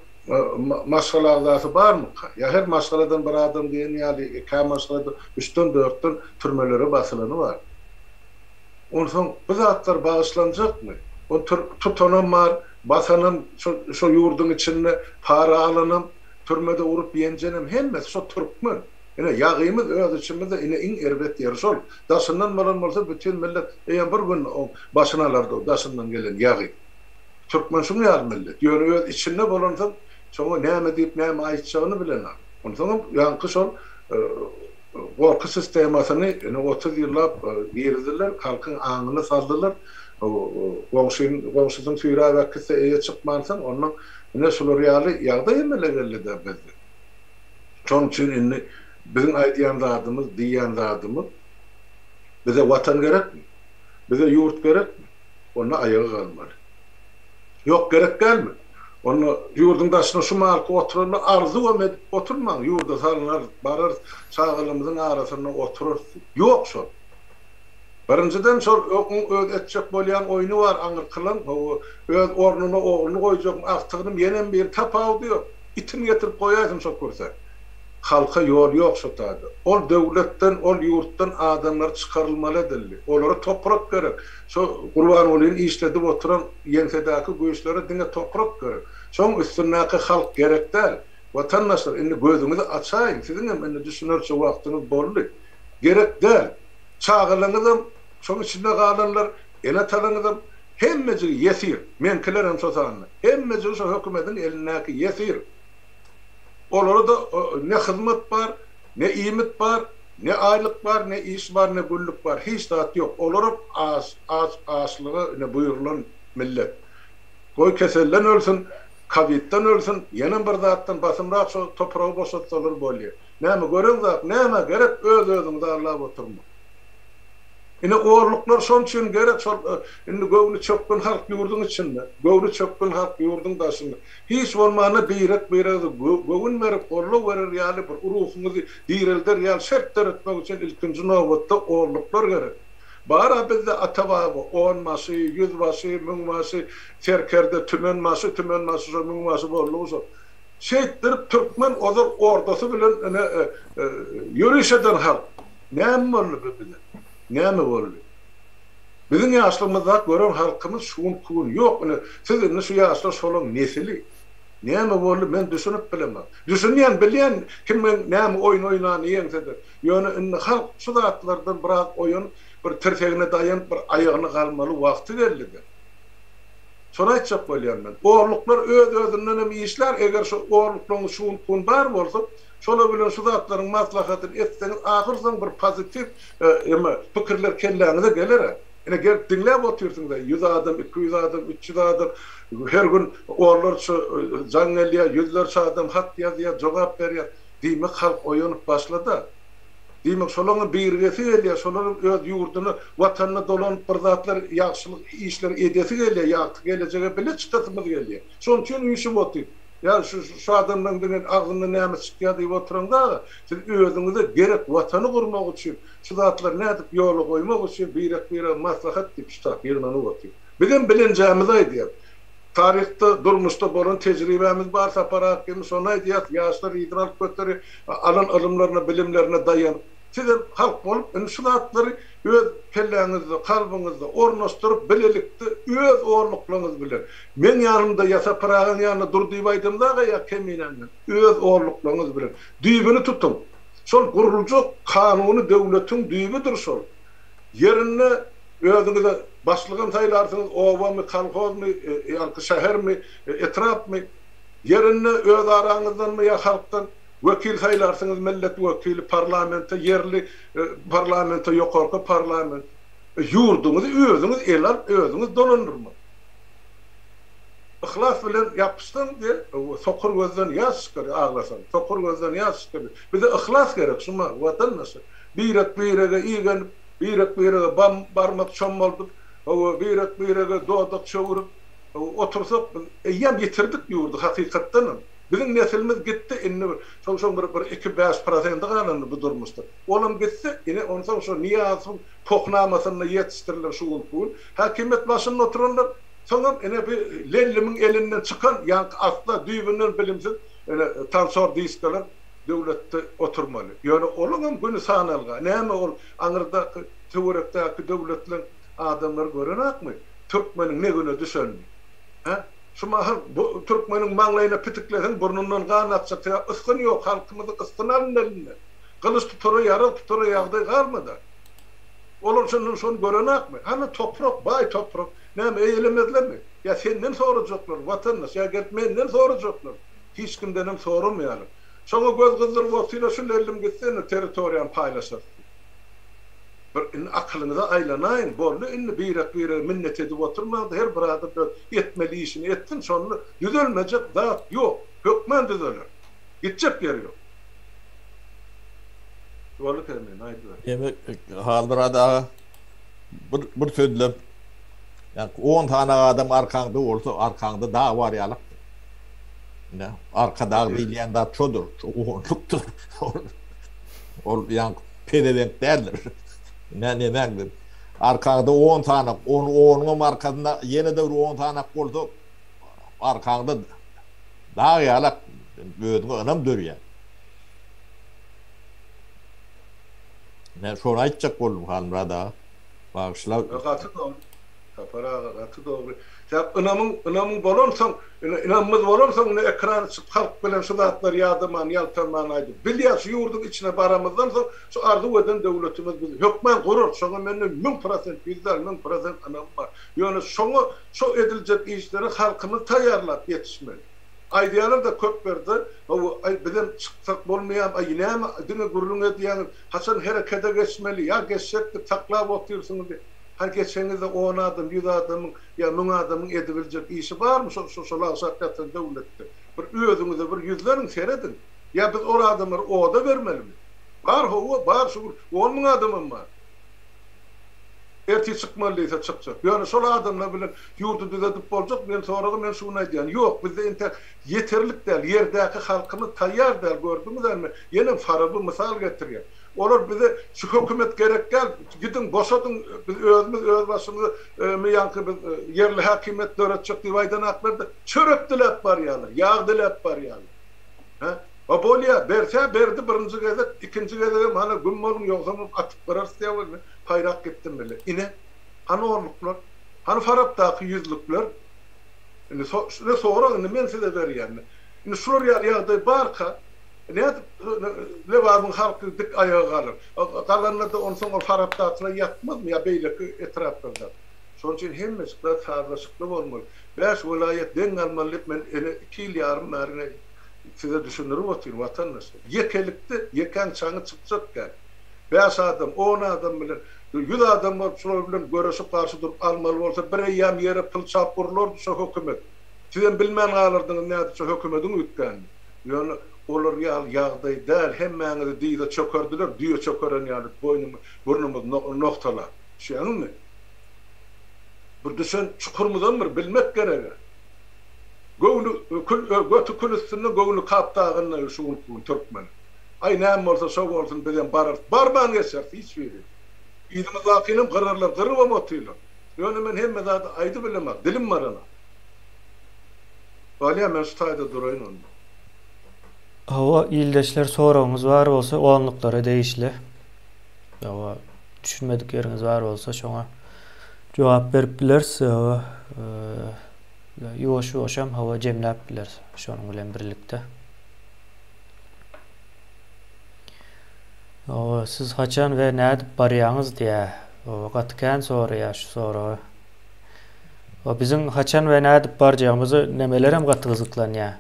Speaker 2: maşgala agzasy barmyka? Ýa her maşgaladan bir adam diýen ýaly, kä maşgalada üçden-dörtden türmelere basylany bar. Onsoň bu zatlar bagyşlanjakmy? Ony tutanam bar, basanam, şo şo ýurduň içinde para alanam, türmede urup ýenjenem hemmesi şo türkmen. Ine, ýagymyz öz içimizde, ine iň erbet ýeri şol. Daşyndan bolan bolsa bütin millet eýýäm bir gün oň başyny alardy o daşyndan gelen ýagy. Türkmen şuň ýaly millet. Ýöne öz içinde bolansoň şoňa näme diýip näme aýtjagyny bilenok. Onsoňam ýaňky şol Gorky sistemasyny ine 30 ýyllap girizdiler, halkyň aňyny saldylar. Goňşyň goňşusyny süýräp äkitse eýe çykmansoň, ondan ine şular ýaly ýagdaý emele geldi-de bizde. Şonuň üçin indi biziň aýdýan zadymyz, diýýän zadymyz bize Watan gerekmi? Bize ýurt gerekmi? Onda aýaga galmaly. Ýok, gerek dälmi? Onda ýurduň daşynda şu malky oturanda arzuwam edip oturmaň, ýurda salynarys, bararys, çagalarymyzyň arasynda oturarys diýip. Ýok şol. Birinjiden şol oň öz etjek bolýan oýny bar aňyrkylaň, hawa, öz ornuna ogluny goýjagyň, agtygynym ýenem biri tapawudy ýok. Itini getirip goýaýsyn şo kürsä. Halka ýol ýok şo taýda. Ol döwletden, ol ýurtdan adamlar çykarylmaly edildi. Olara toprak gerek. Şo Gurbangulyny işledip oturan ýeňsedäki güýçlere diňe toprak gerek. Şoň üstündäki halk gerek däl. Watandaşlar indi gözüňizi açaýyň, siziňem indi düşünerçe wagtyňyz boldy. Gerek däl. Çagalaňyzam, şoň içinde galanlar, ene-atalaňyzam, hemmejigi ýesir. Meňkilerem şo sanda. Hemmejigi şo hökümediň elindäki ýesir. Olara-da ne hyzmat bar, ne iýmit bar, ne aýlyk bar, ne iş bar, ne güllük bar. Hiç zat ýok. Olaram aç, aç, açlyga ine buýrulan millet. Goý keselden ölsün, kowidden ölsün, ýenem bir zatdan basymrak şo topragy boşatsalar bolýa. Näme göreňzak, nämä gerek öz-özüňizi aldap oturmak. Ine orluklar şoň üçin gerek şol indi göwni çökgün halk ýurduň içinde, göwni çökgün halk ýurduň daşynda. Hiç bolmanda birek birege göwün berip goldaw berer ýaly bir ruhuňyzy direlder ýaly şert döretmek üçin ilkinji nobatda orluklar gerek. Bar-a bizde ata-baba onbaşy, ýüzbaşy, müňbaşy, serkerde, tümenbaşy, tümenbaşy şo müňbaşy boldugy şo. Şeýtdirip türkmen ozal ordasy bilen ine ýöriş eden halk. Näme boldy bu bize? Näme boldy? Biziň ýaşlygymyzda gören halkymyz şu günki gün ýok. Ine, siz indi şu ýaşlar şolaň nesili. Näme boldy, men düşünip bilemok. Düşünýän, bilýän kimiň näme oýun oýnanyny ýeňse-de. Ýöne indi halk şu zatlardan biraz oýanyp, bir tirsegine daýanyp, bir aýagyna galmaly wagty geldi-de. Şony aýtjak bolýan men. Orluklar öz-özündenem işlär, eger şu orluklaryňyz şu günki gün bar bolsa, Şolar bilen şu zatlaryň maslahatyny etseňiz ahyrsoň bir pozitiw eme pikirler kelläňize geler-ä. Ine gelip diňläp otyrsyňyz-a ýüz adam, 200 adam, 300 adam her gün onlarça jaň gelýär, ýüzlerçe adam hat ýazýar, jogap berýär. Diýmek halk oýanyp başlady-a. Diýmek şolaryň birigesi gelýär, şolaryň öz ýurduna, watanyna dolanyp bir zatlar ýagşylyk işler edesi gelýär, ýagty gelejege bile çykasymyz gelýär. Şonuň üçin üýşüp otyr. Ýa şu şu adamlaryň diňe agzyndan näme çykýar diýip oturaňda-da, siz özüňize gerek watany gurmak üçin, şu zatlary nädip ýola goýmak üçin birek-birege maslahat diýip şu tak ýygnanyp otyr. Bizem bilenjämizi aýdýas. Taryhda, durmuşda bolan tejribämiz bar Sapar akgemiz şony aýdýas, ýaşlar yzyny alyp göterýär, alan ylymlaryna, bilimlerine daýanyp. Sizem halk bolup indi şu zatlary öz kelläňizde, kalbyňyzda ornaşdyryp bilelikde öz orluklaryňyz bilen, meň ýanymda ýa Sapar agaň ýanynda dur diýip aýdamzag-a ýa Keminäňden, öz orluklaryňyz bilen düýbüni tutuň. Şol guruljak kanuny döwletiň düýbüdir şol. Ýerinde özüňize başlygam saýlarsyňyz, obamy, kolhozmy, ýaňky şähermi, etrapmy, ýerinde öz araňyzdanmy ýa halkdan, Wekil saýlarsyňyz millet wekili parlamente ýerli parlamente ýokarky parlament. Ýurduňyzy özüňiz ele alyp özüňiz dolandyrmaly. Yhlas bilen ýapyşsaň diýe sokur gözden ýaş çykar aglasaň sokur gözden ýaş çykar diýe. Bize yhlas gerek şuma watandaşlar. Birek birege igenip birek birege bam barmak çommaldyp hawa birek birege dodak çöwürip otursak biz eýýäm ýitirdik ýurdy hakykatdanam. Biziň neslimiz gitdi, indi bir şoň şoň bir bir iki bäş prosendi galandy bu durmuşda. Olam gitse, ine onsoň şo Nyýazowyň pohnamasynda ýetişdirilen şu günki gün häkimiýet başynda oturanlar, soňam ine bi Lellimiň elinden çykan ýaňky asla düýbünden bilimsiz ine tansor diskalar döwletde oturmaly. Ýöne olaňam güni sanalga. Näme ol aňyrdaky töwerekdäki döwletleň adamlary görenakmy türkmeniň ne güne düşenini? Hä? Şu mahal bu türkmeniň maňlaýyna pitikleseň burnundan gan akjak sebäp ysgyn ýok halkymyzyň ysgyny alyndy elinden. Gylyç tutara ýarag tutara ýagdaý galmady. Olar şondan şony görenakmy? Hany toprak baý toprak näme eýelemezlermi? Ýa senden sorajaklar watandaş ýa gelip menden sorajaklar. Hiç kimdenem soramaýarlar. Şoňa göz gyzdyryp otyrlar şu lellim gitse indi territoriýany paýlaşarys diýip. Bir indi akylyňyza aýlanaýyň, boldy indi birek-birege minnet edip oturmaňda her bir adam öz etmeli işini etsin şonda düzelmejek zat ýok, hökman düzeler. Gitjek ýeri ýok. Boldy Kermin, aýdyber.
Speaker 1: Ýene Halmyrat aga bir bir sözlem. Ýa 10 sany adam arkaňda bolsa, arkaňda dag bar ýalakdyr. Ine, arka dag diýilýän zat şodur, şo onlukdyr. Ol ýaňky pezewenk däldir. Ine, nemäňdir. Arkaňda on sanak, on, onuňam arkasynda ýene-de bir on sanak bolsa, arkaňda dag ýalak özüňe ynam dörýär. Men şony aýtjak boldum Halmyrat aga. Bagyşla.
Speaker 2: Gaty dogry. Sapar aga gaty dogry. Sebäp ynamyň ynamyň bolansoň, ine ynamymyz bolansoň ine ekrana çykyp halk bilen şu zatlary ýadaman, ýaltanman aýdyp bilýäs. Şu ýurduň içine baramyzdan soň şu arzuw eden döwletimiz biz hökman gurarys. Şoňa mende 1000% ýüz däl 1000% ynamym bar. Ýöne şoňa şo ediljek işleri halkymyz taýýarlap ýetişmeli. Aýdýarlar-da köp ýerde, hawa, aý bizem çyksak bolmaýarmy, aý näme diňe gürrüň edýäňiz, haçan herekede geçmeli, ýa geçjekdik saklap otyrsyňyz diýip. Hany geçeňizde on adam, ýüz adamyň ýa müň adamyň edibiljek işi barmy şo şo şo lagşap ýatan döwletde? Bir özüňize bir ýüzleniň, serediň. Ýa biz ol adamlary oda bermelimi? Bar hawa, bar şu gün on müň adamam bar. Ertir çykmaly diýse çykjak. Ýöne şol adamlar bilen ýurdy düzedip boljak diýen soraga men şu gün aýdýan, ýok, bizde entek ýeterlik däl, ýerdäki halkymyz taýýar däl, gördüňiz-ä men ýenem Faraby mysal getirýän. Olar bize şu hökümet gerek däl, gidiň boşadyň, biz özümiz öz başymyza ýaňky biz ýerli häkimiýet döretjek diýip aýdanaklar-da, çörek diläp barýarlar, ýag diläp barýarlar. Hä? A bolýa, berse berdi birinji gezek, ikinji gezegem hana güm boluň ýogsamam atyp gyrarys diýýär welin, paýrak gitdim bile. Ine, hany onluklar? Hany Farapdaky ýüzlükler? Indi so, ine sorag indi men size berýän. Indi şular ýaly ýagdaý barka, nädip Lebabyň halky dik aýaga galar? Galanda-da onsoň ol Farapdakylar ýatmazmy ýa beýleki etraplarda? Şonuň üçin hemmejik zat sazlaşykly bolmaly. Bäş welaýat deň galmaly diýip men ene iki ýyl ýarym bäri ine size düşündirip otyryn watandaşlar. Ýekelikde ýekäň çaňy çykjak däl. Bäş adam, on adam bilen, ýüz adam bolup şular bilen göreşip garşy durup almaly bolsa bir eýýäm ýere pylçap urlardy şo hökümet. Sizem bilmän galardyňyz nädip şo hökümediň üýtgänini. Ýöne olar ýaly ýagdaý däl hemmäňizi dyza çökerdiler düýe çökeren ýaly boýnumy burnumyzy nogtalap. Düşýäňizmi? Bir düşen çukurymyzam bir bilmek gereg-ä. Göwni kül, göti kül üstünde, göwni Kap dagynda şu günki gün türkmeniň. Aý, näme bolsa şo bolsun, bizem bararys. Barman geçeris hiç biri. Yzymyzdakynam gyrarlar, gyrybam otyrlar. Ýöne men hemme zady aýdybilemok, dilim baranok. Bolýa, men şu taýda duraýyn onda.
Speaker 3: Hawa, ildeşler soragyňyz bar bolsa onluklara degişli. Hawa, düşünmedik ýeriňiz bar bolsa şoňa jogap berip bileris. Hawa, ýuwaş-ýuwaşam hawa jemläp bileris şonuň bilen birlikde. Hawa, siz haçan we nädip barýaňyz diýä. Hawa, gaty kän soraýar şu soragy. Hawa, biziň haçan we nädip barjagymyzy nemelerem gaty gyzyklanýar.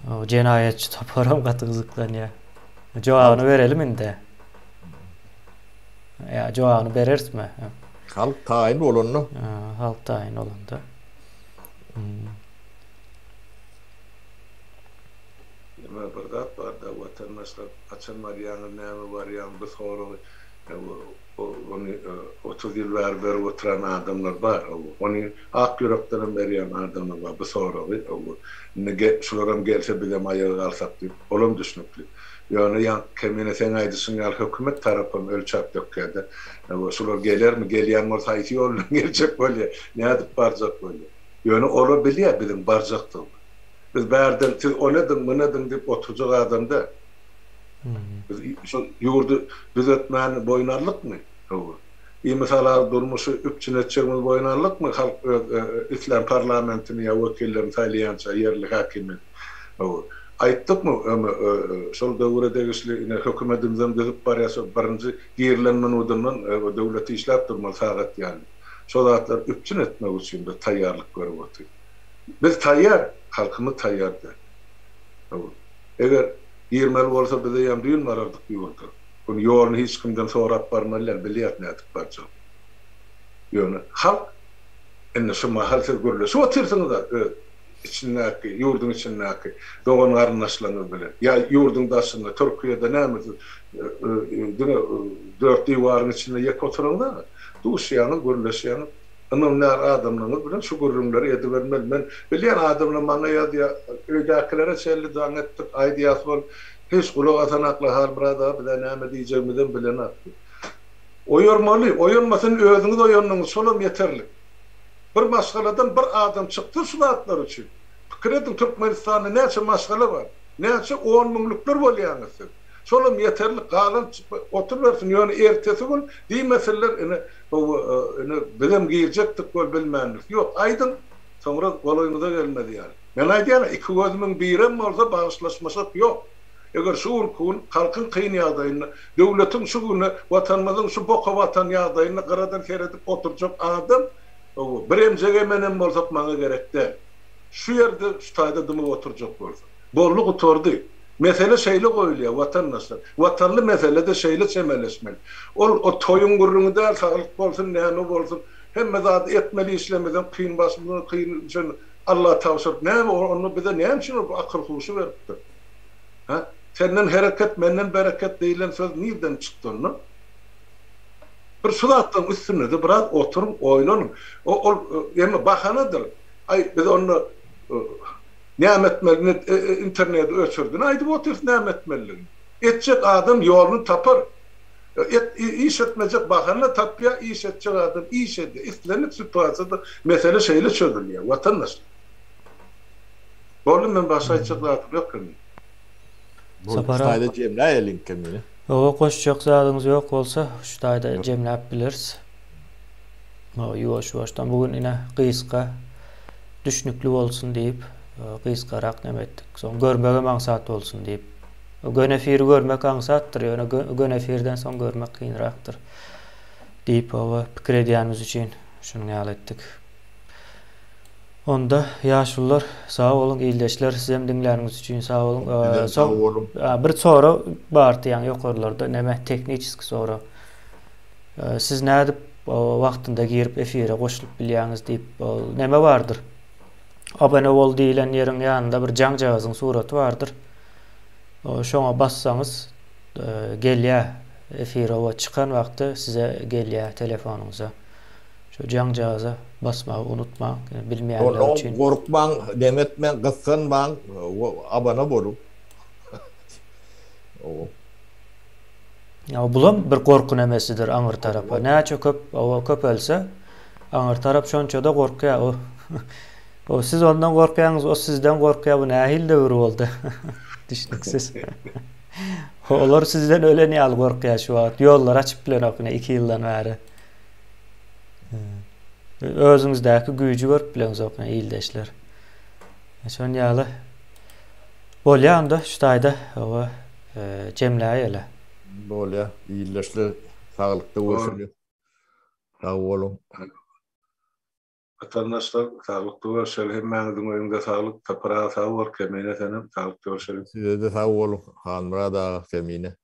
Speaker 3: Hawa, jenaýatçy toparam gaty gyzyklanýar. Jogabyny berelim indi. Ýa jogabyny bererismi?
Speaker 1: Halk taýyn bolanda.
Speaker 3: Halk taýyn bolanda.
Speaker 2: Ýöne bir zat barda watandaşlar haçan barýaňyz näme barýaň bu soragy ony 30 ýyl bäri berip oturan adamlar bar ony ak ýürekdenem berýän adamlar bar bu soragy indi şularam gelse bizem aýaga galsak diýip olam düşnükli ýöne ýaňky kemine seň aýdyşyň ýaly hökümet tarapam ölçäp dökýärde şular gelermi gelýän bolsa haýsy ýol bilen geljek bolýar nädip barjak bolýar ýöne olar bilýär biziň barjakdygymyzy. Biz bärden siz ony ediň, muny ediň diýip oturjak adam däl. Biz şol ýurdy düzetmäni boýun aldykmy? Hawa. Imisalaly durmuşy üpjün etjegimizi boýun aldykmy? Halk öz islän parlamentini ýa wekillerini saýlaýança ýerli häkimiýet. Hawa. Aýtdykmy öňe şol döwüre degişli ine hökümetimizem düzüp barýar şol birinji girilen minudyndan döwlet işläp durmaly sagat ýaly. Şo zatlary üpjün etmek üçin biz taýýarlyk görüp otyrys. Biz taýýar, halkymyz taýýar däl. Hawa. Eger girmeli bolsa biz eýýäm düýn barardyk ýurda. Ony ýoluny hiç kimden sorap barmaly däl, bilýäs nädip barjagyny. Ýöne halk indi şu mahal siz gürleşip otyrsyňyz-a öz içindäki, ýurduň içindäki dogan-garyndaşlaryňyz bilen. Ýa ýurduň daşynda, Türkiýede näme siz diňe dört diwaryň içinde ýeke oturaňyzok-a. Duşýaňyz, gürleşýäňiz. Ynanýar adamlaryňyz bilen şu gürrüňleri edibermeli. Men bilýän adamlar maňa ýazýar, öýdäkilere çenli jaň etdik, aýdýas bol, hiç gulak asanaklar Halmyrat aga bizä näme diýjegimizem bilenak diýip. Oýarmaly, oýanmasa indi özüňiz oýandyňyz, şolam ýeterlik. Bir maşgaladan bir adam çyksa şu zatlar üçin. Pikir ediň Türkmenistanda näçe maşgala bar, näçe on müňlükler bolýaňyz siz. Şolam ýeterlik, galan oturybersin, ýöne ertesi gün diýmesinler ine Hawa, ine, bizem girjekdik weli bilmändiris. Ýok, aýdyň, soňra golaýyňyza gelmez ýaly. Men aýdýan-a, iki gözümiň birem bolsa bagyşlaşmaşak ýok. Eger şu günki gün halkyň kyn ýagdaýynda, döwletiň şu güne, Watanymyzyň şu boka batan ýagdaýynda gyradan seredip oturjak adam, hawa, bir emjek emenem bolsak maňa gerek däl. Şu ýerde, şu taýda dymyp oturjak bolsa. Boldy, gutardy. Mesele şeýle goýulýar, watandaşlar. Watanly meselede şeýle çemeleşmeli. Ol o toýuň gürrüňi däl, saglyk bolsun, näme bolsun, hemme zady etmeli işlemizem kyn başymyza kyn düşen Alla tabşyryp näme onda bize näme üçin ol bu akyl-huşy beripdir? Hä? Senden hereket, menden bereket diýlen söz nirden çykdy onda? Bir şu zatlaryň üstünde-de biraz oturyň, oýlanyň. O ol emme bahanadyr. Aý, biz onda Näme etmeli interneti öçürdini aýdyp otyrys näme etmelidigini. Etjek adam ýoluny tapar. Et iş etmejek bahana tapýar iş etjek adam iş edýär. Islendik situasiýada mesele şeýle çözülýär watandaşlar. Boldy men başga aýtjak zadym ýok indi.
Speaker 1: Boldy şu taýda jemläýeliň kemini.
Speaker 3: Hawa goşjak zadyňyz ýok bolsa şu taýda jemläp bileris. Ýuwaş ýuwaşdan bu gün ine gysga düşnükli bolsun diýip gysgarak neme etdik. Soň görmegem aňsat bolsun diýip. Göni efiri görmek aňsatdyr, ýöne göni efirden soň görmek kynrakdyr diýip hawa pikir edýänimiz üçin şunuň ýaly etdik. Onda ýaşulular sag boluň, ildeşler sizem diňläniňiz üçin sag boluň.
Speaker 1: Sizem sag boluň.
Speaker 3: Bir sorag bardy ýaňy ýokarlarda neme tehniçeski sorag. Siz nädip wagtynda girip efire goşulyp bilýäňiz diýip ol neme bardyr. Abone bol diýilen ýeriň ýanynda bir jaňjagazyň suraty bardyr. Şoňa bassaňyz gelýär efire we çykan wagty size gelýär telefonyňyza. Şu jaňjagaza basmagy unutmaň bilmeýänler üçin.
Speaker 1: Gorkmaň, neme etmäň, gyssanmaň, abone boluň.
Speaker 3: Ýa bulam bir gorky nemesidir aňyr tarapa. Näçe köp owa köpelse, aňyr tarap şonça-da gorkýar. O O siz ondan gorkýaňyz, o sizden gorkýar. Bu nähili döwür boldy? Düşnüksiz. Olar sizden ölen ýaly gorkýar şu wagt. Ýollary açyp bilenok ine 2 ýyldan bäri. Özüňizdäki güýji görüp bileňzok ine ildeşler. Şon ýaly Bolýa onda şu taýda oba jemläýeli.
Speaker 1: Bolýa ildeşler saglykda görşeli. Sag boluň.
Speaker 2: Watandaşlar saglykda görşeli hemmäňiziň öýüňde saglyk Sapar aga sag bol Kemine senem saglykda görşeli.
Speaker 1: Sizede sag boluň Halmyrat aga Kemine.